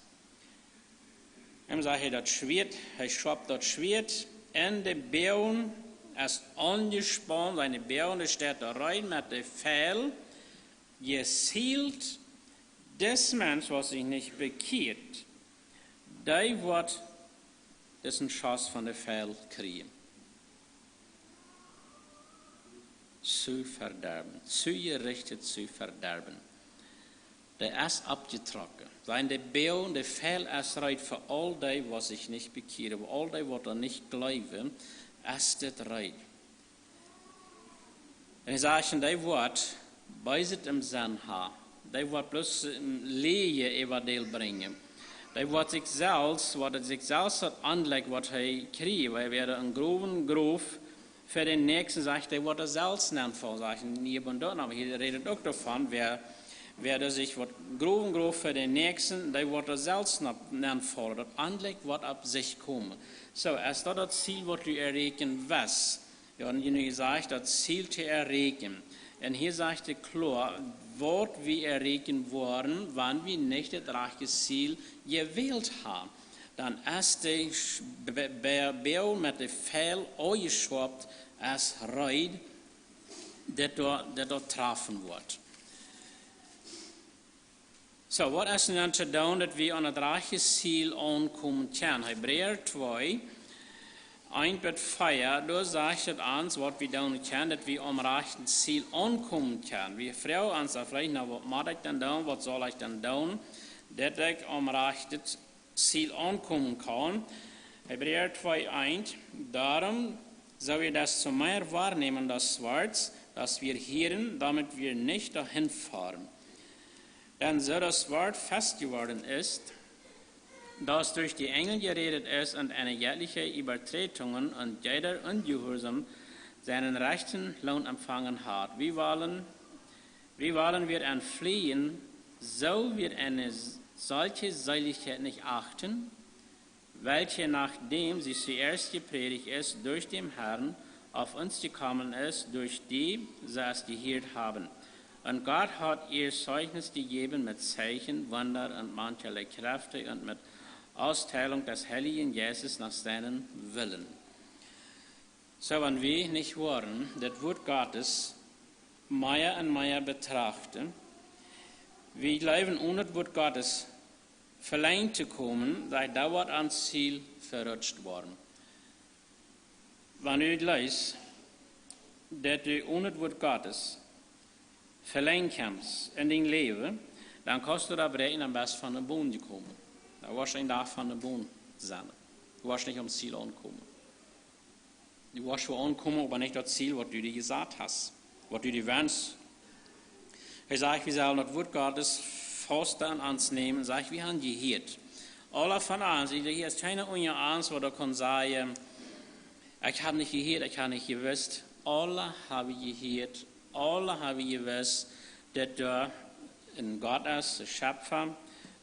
dann sagt er, das Schwert, er schoppt das Schwert in den Bogen, ist angespannt, seine Bogen, der steht da rein mit dem Pfeil, gezielt, der Mensch, was sich nicht bekehrt, der wird diesen Schuss von dem Pfeil kriegen. Zu verderben, zugerichtet zu verderben. Der ist abgetrocken. Seine Bogen, der Pfeil ist rein für all die, was sich nicht bekehren, für all die, was da nicht glauben, ist das rein. Un hee sajcht, dee woat Böset em Senn haben. Dee woat bloos, ähm, Lehe äwa dee brinjen. Dee woat sikj selfst, woat sikj selfst daut aunlajchen, waut hee kjrieech. Hee wia een growen Groff fa dän Näakjsten, sajcht, dee woat doa selfst nenn faulen, sajcht, nich bloos daut, oba hee rät uk doavon, wäa, wäa doa sikj waut growen Groff fa dän Näakjsten, dee woat doa selfst nenn faulen. Daut Onjlekj woat opp sikj komen. Soo, es daut daut Ziel, waut du erreichen west? Jo, un hee sajcht, daut Ziel to erreichen. Un hia sajcht hee kloa, waut wie erreichen woaren, wan wie nich daut rajchte Ziel jewält haben. Dan es de Sch-, Be-, Be-, Boag met de Pfeil aunjeschoppt, es reed, daut doa, daut doa trafen woat. Soo, waut es nu dan to doonen, daut wie aun daut rajchte Ziel aunkomen kjennen? Hebräa twee, eent bat vea, doa sajcht et ons, waut wie doonen kjennen, daut wie aum rajchten Ziel aunkomen kjennen. Wie froagen ons dan veleicht, na, waut mott ekj dan doonen, waut saul ekj dan doonen, daut ekj aum rajchten Ziel aunkomen kaun? Hebräa twee eent, darum, so wir desto mehr wahrnehmen das Wort, das wir hören, damit wir nicht dahin fahren. Denn so das Wort fest geworden ist, das durch die Engel geredet ist und eine göttliche Übertretungen und jeder Ungehorsam seinen rechten Lohn empfangen hat. Wie wollen, wie wollen wir entfliehen, so wir eine solche Seligkeit nicht achten, welche, nachdem sie zuerst gepredigt ist, durch den Herrn auf uns gekommen ist, durch die sie es gehört haben. Und Gott hat ihr Zeugnis gegeben mit Zeichen, Wunder und mancherlei Kräfte und mit Austeilung des Heiligen Geistes nach seinem Willen. Soo, wan wie nich woaren daut Wuat Gottes mea un mea betrachten, wie jleewen, onen daut Wuat Gottes velenjd to komen, daut doa woat aum Ziel verutscht woaren. Wan du jleefst, daut du onen daut Wuat Gottes velenjd kjemst en dien Läwen, dan kaust du daut bräakjen, dan best von de Bon jekomen. Dan woascht een Dach von de Bon sennen. Du woascht nich aum Ziel aunkomen. Du woascht woll aunkomen, oba nich daut Ziel, waut du die jesat hast, waut du die wenschst. Hee sajcht, wie sellen daut Wuat Gottes fausta aun ons nämen, sajcht, wie haben jehieet. Aule von ons, hia es kjeena unja ons, waut doa kaun sajen, ekj hab nich jehieet, ekj hab nich jewist. Aule haben jehieet, aule haben jewist, daut doa een Gott es, de Schepfa,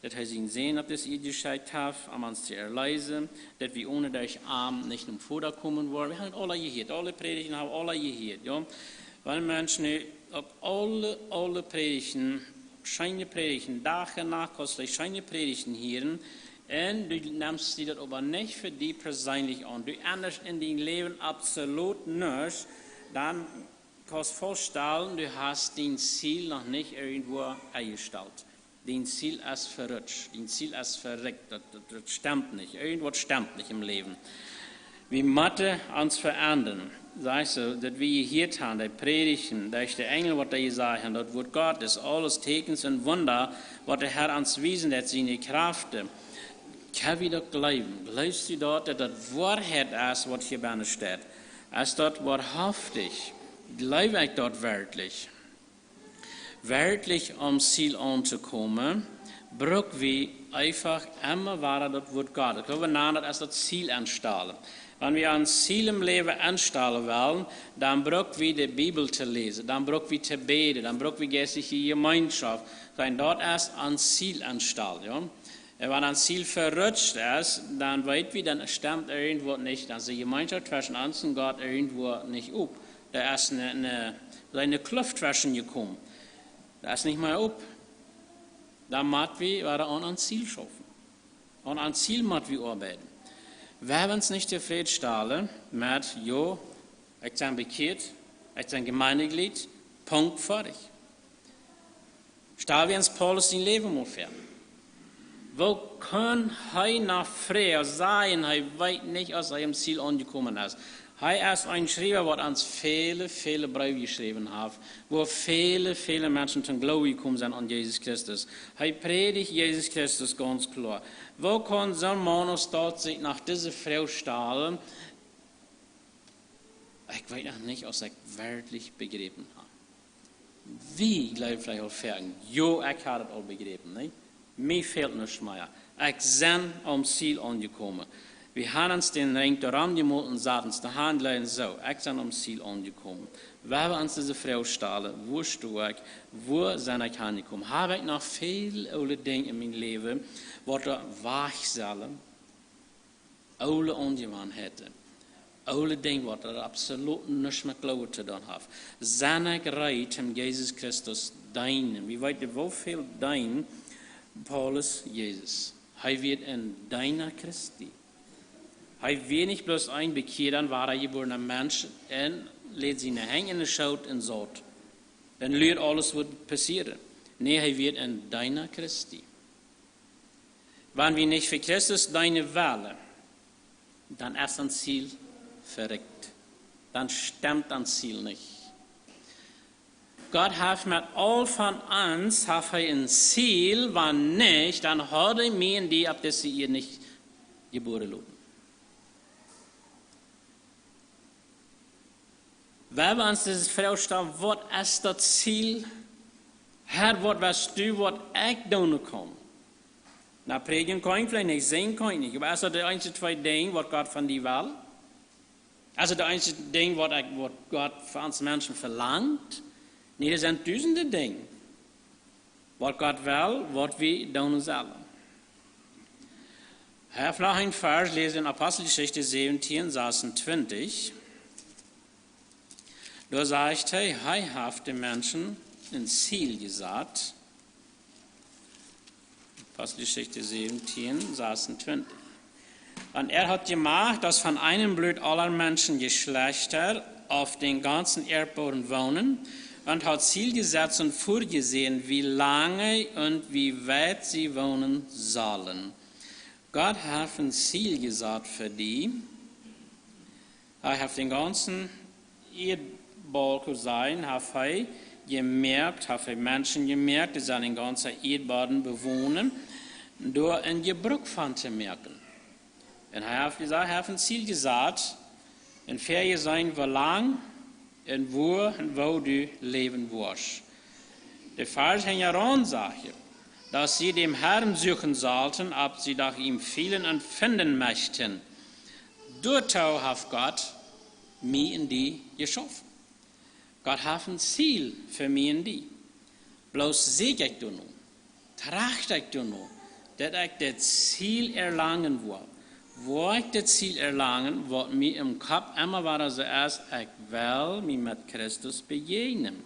daut hee sienen Sän opp dise Ieed jeschekjt haft, om ons to erleesen, daut wie onen dän Arm nich nom Voda komen woaren. Wie haben aule jehieet, aule Prädichten haben aule jehieet, jo. Wan Menschen nu uk aule, aule Prädichten, scheene Prädichten, Dach un Nacht kostlich scheene Prädichten hieren, Un du nemst die daut oba nich fa die perseenlich aun. Du endasch en dien Läwen absolut nuscht, dan kaust faststalen, du hast dien Ziel noch nich irjentwua enjestalt. Dien Ziel es verrutscht, dien Ziel es verrikjt, daut, daut, daut stemt nich. Irjentwaut stemt nich em Läwen. Wie motten ons veendren. Sajcht soo, daut wie jehieet haben, dee Prädichten, daut es de Enjel, waut dee jesajcht haben, daut Wuat Gott es aules Teakjens un Wunda, waut de Herr ons wiesen deit, siene Kjraften. Kjenn wie daut jleewen? Jleefst du daut, daut daut Woarheit es, waut hia bennen steit? Es daut woarhaftich? Jleew ekj daut werkjlich? Werkjlich om Ziel auntokomen, bruck wie eefach emma wada daut Wuat Gott. Ekj jleew, wie nanen daut aus daut Ziel aunstalen. Wan wie ons Ziel em Läwen aunstalen wellen, dan bruck wie de Bibel to läsen, dan bruck wie to bäden, dan bruck wie jeistliche Jemeenschoft. Soo daut es ons Ziel aunstalen, jo? Un wan ons Ziel verrutscht es, dan weet wie, dan stemt irjentwaut nich, dan es de Jemeenschoft tweschen ons un Gott irjentwua nich opp. Doa es eene, eene, eene Kluft tweschen jekomen. Doa es nich mea opp. Dan mott wie wada aun ons Ziel schaufen. Aun ons Ziel mott wie oabeiden. Wie haben ons nich tofrädstalen met, jo, ekj sie bekjieet, ekj sie Jemeentejlied, Punkt, foadich. Stal wie ons Paulus sien Läwen mol väa. Woo kaun hee noch frie sajen, hee weet nich, aus hee aum Ziel aunjekomen es? Hee es een Schriewa, waut ons väle, väle Breew jeschräwen haft, wua väle, väle Menschen toom Gloowen jekomen sent aun Jesus Christus. Hee prädicht Jesus Christus gaunz kloa. Woo kaun soon Maun aus daut sikj noch dise Froag stalen? Ekj weet noch nich, aus ekj werkjlich bejräpen hab. Wie jleewen veleicht aul foaken, jo, ekj hab daut aul bejräpen, nä? Mie fält nuscht mea. Ekj sie aum Ziel aunjekomen. Wie haben ons dän Rinj doarom jemolt un saten ons de Haunt jleewen, soo, ekj sie aum Ziel aunjekomen. Wie haben ons dise Froag stalen, wua sto ekj, wua sie ekj aunjekomen? Hab ekj noch väl oole Dinja en mien Läwen, waut doa wajch sellen? Oole Aunjewanheiten, oole Dinja, waut doa absolut nuscht met Gloowen to doonen haft. Sie ekj reed, om Jesus Christus deenen? Wie weeten, woo väl deend Paulus Jesus? Hee wia een Deena Christi. Hee wia nich bloos een bekjieeda, wadajebuarna Mensch un läd siene Henj en de Schoot un saut un luad aules, waut passieren. Nä, hee wia een Deena Christi. Wan wie nich fa Christus deenen wellen, dan es ons Ziel verrikjt. Dan stemt ons Ziel nich. Gott haft met aul von ons, haft hee een Ziel, wan nich, dan haud hee mie un die opp dise Ieed nich jebuaren loten. Wie haben ons dise Froag stalen, waut es daut Ziel? Herr, waut west du, waut ekj doonen kaun? Na, prädjen kaun ekj veleicht nich, sinjen kaun ekj nich, oba es daut de eensje twee Dinja, waut Gott von die well? Es daut de eensje Dinja, waut ekj, waut Gott von ons Menschen velangt? Nä, doa sent dusende Dinja, waut Gott well, waut wie doonen sellen. Hee haft noch een Varsch, läs en Aposteljeschicht säwentieen, sasuntwintich. Doa sajcht hee, hee haft de Menschen een Ziel jesat. Aposteljeschicht säwentieen, sasuntwintich. Und er hat gemacht, dass von einem Blut aller Menschen Geschlechter auf dem ganzen Erdboden wohnen und hat Ziel gesetzt und vorgesehen, wie lange und wie weit sie wohnen sollen. Gott haft een Ziel jesat fa die. Hee haft dän gaunzen Ieedbaulkjen, haft hee jemoakt, haft hee Menschen jemoakt, dee sellen dän gaunzen Ieedbodem bewonen, doa een Jebruck von to moaken. Un hee haft jesajcht, hee haft een Ziel jesat, un väajeseenen, woo lang un wua un woo du läwen woascht. De Varsch hinjaraun sajcht, dass sie den Herrn suchen sollten, ob sie nach ihm finden und finden möchten. Doatoo haft Gott mie un die jeschaufen. Gott haft een Ziel fa mie un die. Bloos sieekj ekj doano, tracht ekj doano, daut ekj daut Ziel erlangen well. Woa ekj daut Ziel erlangen, waut mie em Kopp emma wada soo es, ekj well mie met Christus bejäajnen.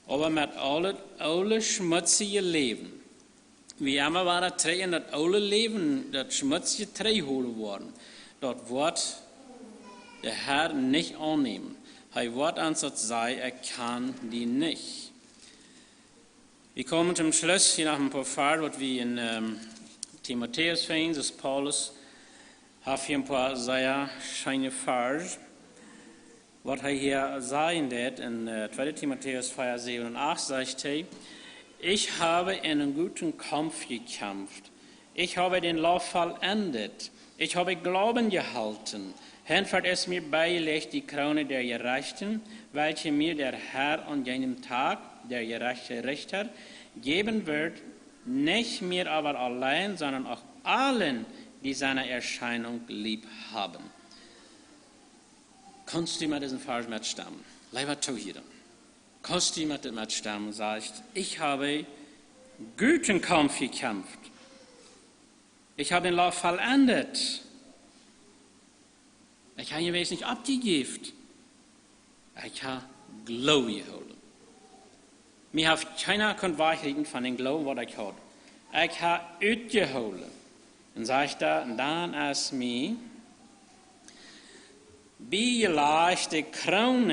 Oba met aul daut oole, schmutzje Läwen, Wie emma wada trigj en daut oole Läwen, daut schmutzje trigjholen woaren, daut woat de Herr nich aunnämen. Hee woat ons daut sajen: Ekj kaun die nich. Wie komen toom Schluss hia noch een poa Varsch, waut wie en, ähm, Timotäus finjen. Dis Paulus haft hia een poa sea scheene Varsch. Waut hee hia sajen deed en, äh, tweede Timotäus vea, säwen un acht, sajcht hee: Ich habe einen guten Kampf gekämpft. Ich habe den Lauf vollendet. Ich habe Glauben gehalten. Hinfort ist mir beigelegt die Krone der Gerechten, welche mir der Herr an jenem Tag, der gerechte Richter, geben wird, nicht mir aber allein, sondern auch allen, die seine Erscheinung lieb haben. Kaust du met disen Varsch metstemmen? Leewa Tohiera, kaust du met dit metstemmen? Sajcht: Ich habe guten Kampf gekämpft. Ich habe den Lauf vollendet. Ekj hab jewess nich oppjejäft. Ekj hab Gloowen jehoolen. Mie haft kjeena kunt wajchrieten von dän Gloowen, waut ekj haud. Ekj hab utjehoolen. Un sajcht hee: Dan es mie biejelajcht de Kroon,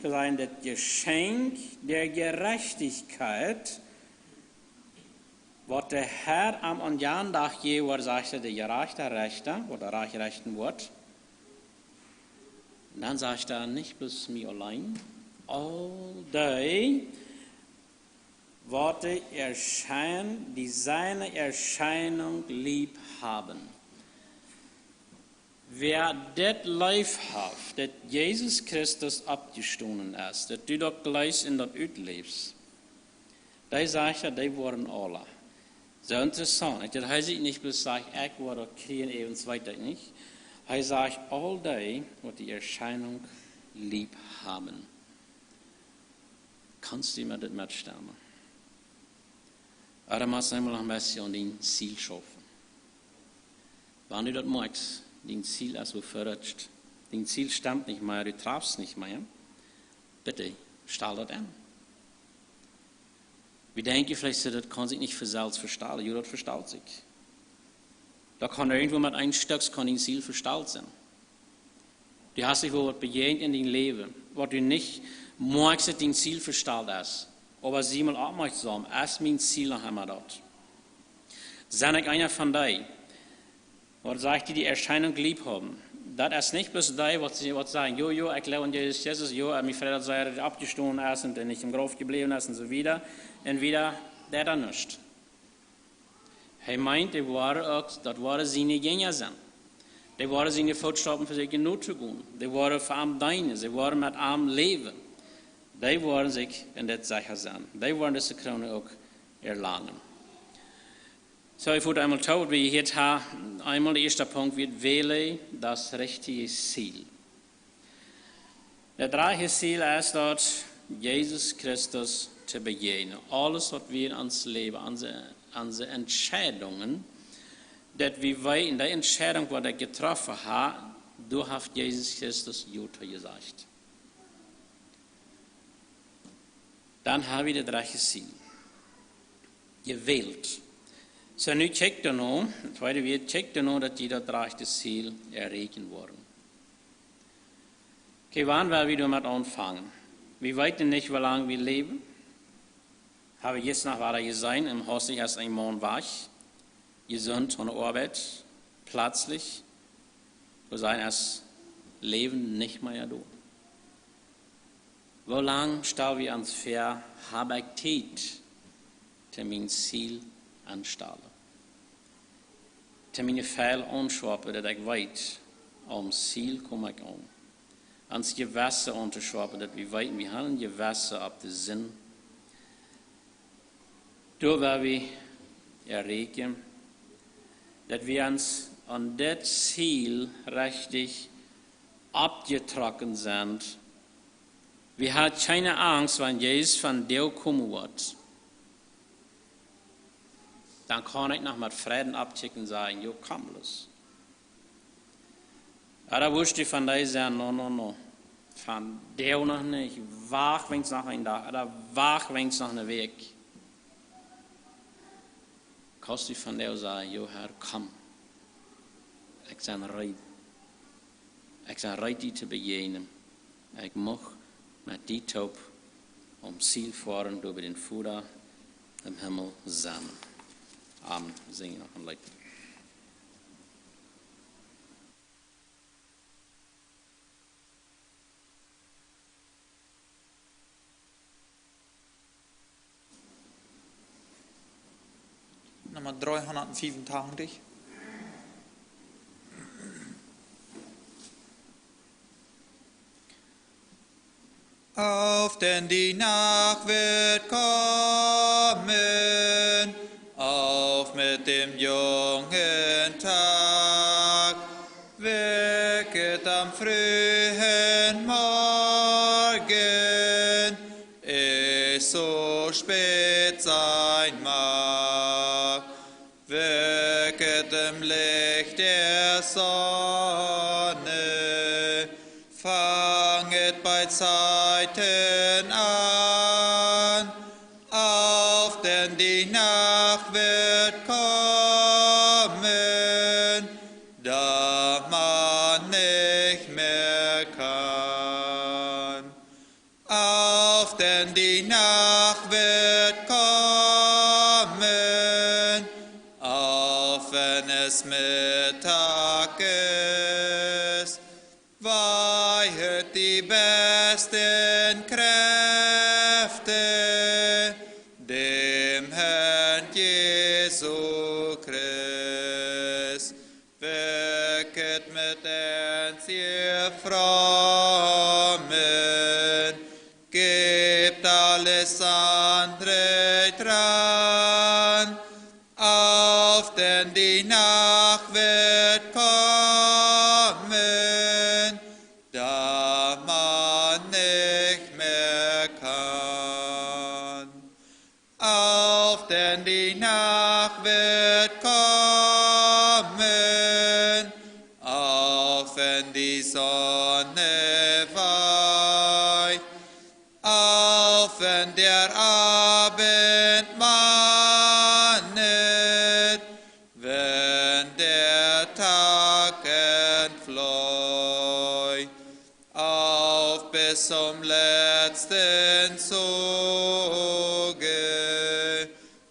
to sajen, daut Jeschenkj der Jerajchtichkjeit, waut de Herr am aun jan Dach jäwen woat, sajcht hee, de jerajchta Rechta, waut de Rajcht rechten woat. Un dan sajcht hee: Nich bloos mie auleen, aul dee, waut de Erschein-, die seine Erscheinung lieb haben. Wäa dit leef haft, daut Jesus Christus oppjestonen es, daut du daut jleefst un daut utläfst, dee, sajcht hee, dee woaren aula. Soo interessaunt, nich? Daut hee sikj nich bloos sajcht: Ekj woa daut kjrieen, äwent weet ekj nich. Hee sajcht: Aul dee, waut die Erscheinung lieb haben. Kaust du met dit metstemmen? Oba motst eemol noch een bät aun dien Ziel schaufen. Wan du daut moakjst, dien Ziel es verutscht, dien Ziel stemt nich mea, du trafst nich mea, bitte, stal daut aun. Wie denkjen veleicht, daut kaun sikj nich von selfst vestalen. Jo, daut vestalt sikj. Daut kaun irjentwua met een Stekj, kaun dien Ziel vestalt sennen. Du hast sikj woll waut bejäajent en dien Läwen, waut du nich moakjst, daut dien Ziel vestalt es. Oba sie mol oppmoakjsom, es mien Ziel noch emma daut? Sie ekj eena von dee, waut sajcht, die die Erscheinung lieb haben? Daut es nich bloos dee, waut sie, waut sajen: Jo, jo, ekj jleew aun Jesus Christus, jo, ekj mie freit, daut hee oppjestonen es un nich em Grauf jebläwen es un soo wieda un wieda, dee dan nich. Hee meent, dee woaren uk, daut woaren siene Jinja sennen. Dee woaren siene Footstappen vesäkjen notogonen. Dee woaren fa am deenen. See woaren met am läwen. Dee woaren sikj en dit secha sennen. Dee woaren dise Kroon uk erlangen. Soo, ekj wull eemol too, waut wie hia haben, eemol de ieeschte Punkt wia: Wähle das richtige Ziel. Daut dredde Ziel es daut, Jesus Christus to bejäajnen. Aules, waut wie en ons Läwen, onse, onse Entscheidungen, daut wie weeten, dee Entscheidunk, waut ekj jetroffen hab, doa haft Jesus Christus Jo to jesajcht. Dan hab wie daut rajchte Ziel jewält. Soo, nu kjikj doano, daut tweede wia, kjikj doano, daut jie daut rajchte Ziel erreichen woaren. Okay, wan well wie doamet aunfangen? Wie weeten nich, woo lang wie läwen. Hab wie jistren noch wada jeseenen, em Haus es een Maun wajch, jesunt von de Oabeit, pletslich, woo sien Läwen nich mea doa. Woo lang stal wie ons väa: Hab ekj Tiet, to mien Ziel aunstalen, to miene Fäla aunschaufen, daut ekj weet, aum Ziel kom ekj aun? Ons Jewessen auntoschaufen, daut wie weeten, wie haben een Jewessen opp de Sind. Doa woa wie erreichen, daut wie ons aun dit Ziel rechtich oppjetrocken sent. Wie haben kjeene Angst, wan Jesus vondoag komen woat. Dan kaun ekj noch met Fräd oppkjikjen un sajen: Jo, komm bloos. Oba wurscht du von dee sajen: No, no, no. Vondoag noch nich. Wacht weens noch een Dach. Oda wacht weens noch eene Wäakj. Kaust du vondoag sajen: "Jo, Herr, komm. Ekj sie reed. Ekj sie reed, die to bejäajnen. Ekj mucht met die toop aum Ziel foaren, doa bie dän Voda em Himmel sennen." Amen. Sinj noch een Leet. Numma dreehundatfiefuntachentich. Auf, denn die Nacht wird kommen, auf mit dem jungen Tag, wecket am frühen Morgen, es so spät sein mag. Wecket im Licht der Sonne, fanget bei Zeiten an. Auf, denn die Nacht wird kommen, da man nicht mehr kann. Auf, denn die Nacht wird kommen, auch wenn es Mittag ist, weihet die besten Kräfte dem Herrn Jesu Christ. Wecket mit uns, ihr Frommen, gebt alles andere dran. Auf, denn die Nacht wird kommen, da man nicht mehr kann. Auf, denn die Nacht wird kommen, auch wenn die Sonne weicht, auch wenn der Abend mahnet, wenn der Tag entfleucht, auf bis zum letzten Zuge,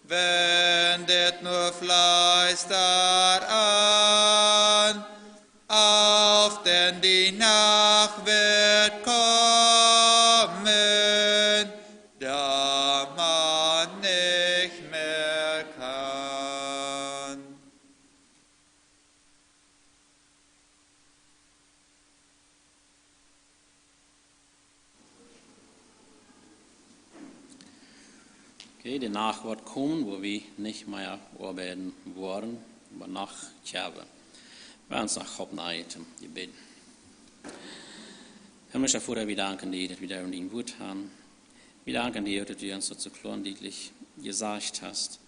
wendet nur Fleiß daran, auf, denn die Nacht wird kommen, da man nicht mehr kann. Okay, de Nacht woat komen, wua wie nich mea oabeiden woaren, oba noch kjäwen. Wie ons noch opp nahe toom Jebäd. Himmlischa Voda, wie danken die, daut wie doa en dien Wuat han. Wie danken die, daut du ons daut soo kloa un dietlich jesajcht hast,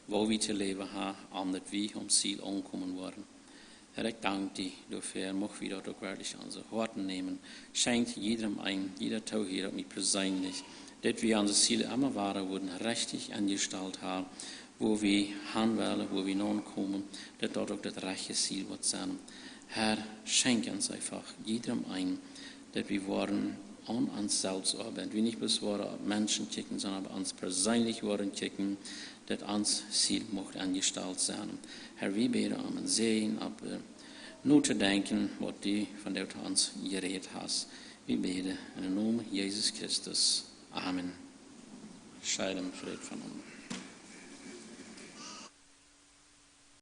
woo wie to läwen han, om daut wie aum Ziel aunkomen woaren. Herr, ekj dank die doafäa, mucht wie daut uk werkjlich aun onse Hoaten nämen. Schenkj jiedem eenen, jieda Toohiera, uk mie perseenlich, daut wie onse Ziele emma wada wudden rechtich enjestalt han, wua wie han wellen, wua wie nokomen, daut daut uk daut rajchte Ziel woat sennen. Herr, schenkj ons eefach, jiedem eenen, daut wie woaren aun ons selfst oabeiden. Wie nich bloos woaren opp Menschen kjikjen, sonda opp ons perseenlich woaren kjikjen, daut ons Ziel mucht enjestalt sennen. Herr, wie bäden om een Säajen, opp, äh, nu to denkjen, waut du vondoag to ons jerät hast. Wie bäden en dän Nomen Jesus Christus. Amen. Scheit em Fräd von ons.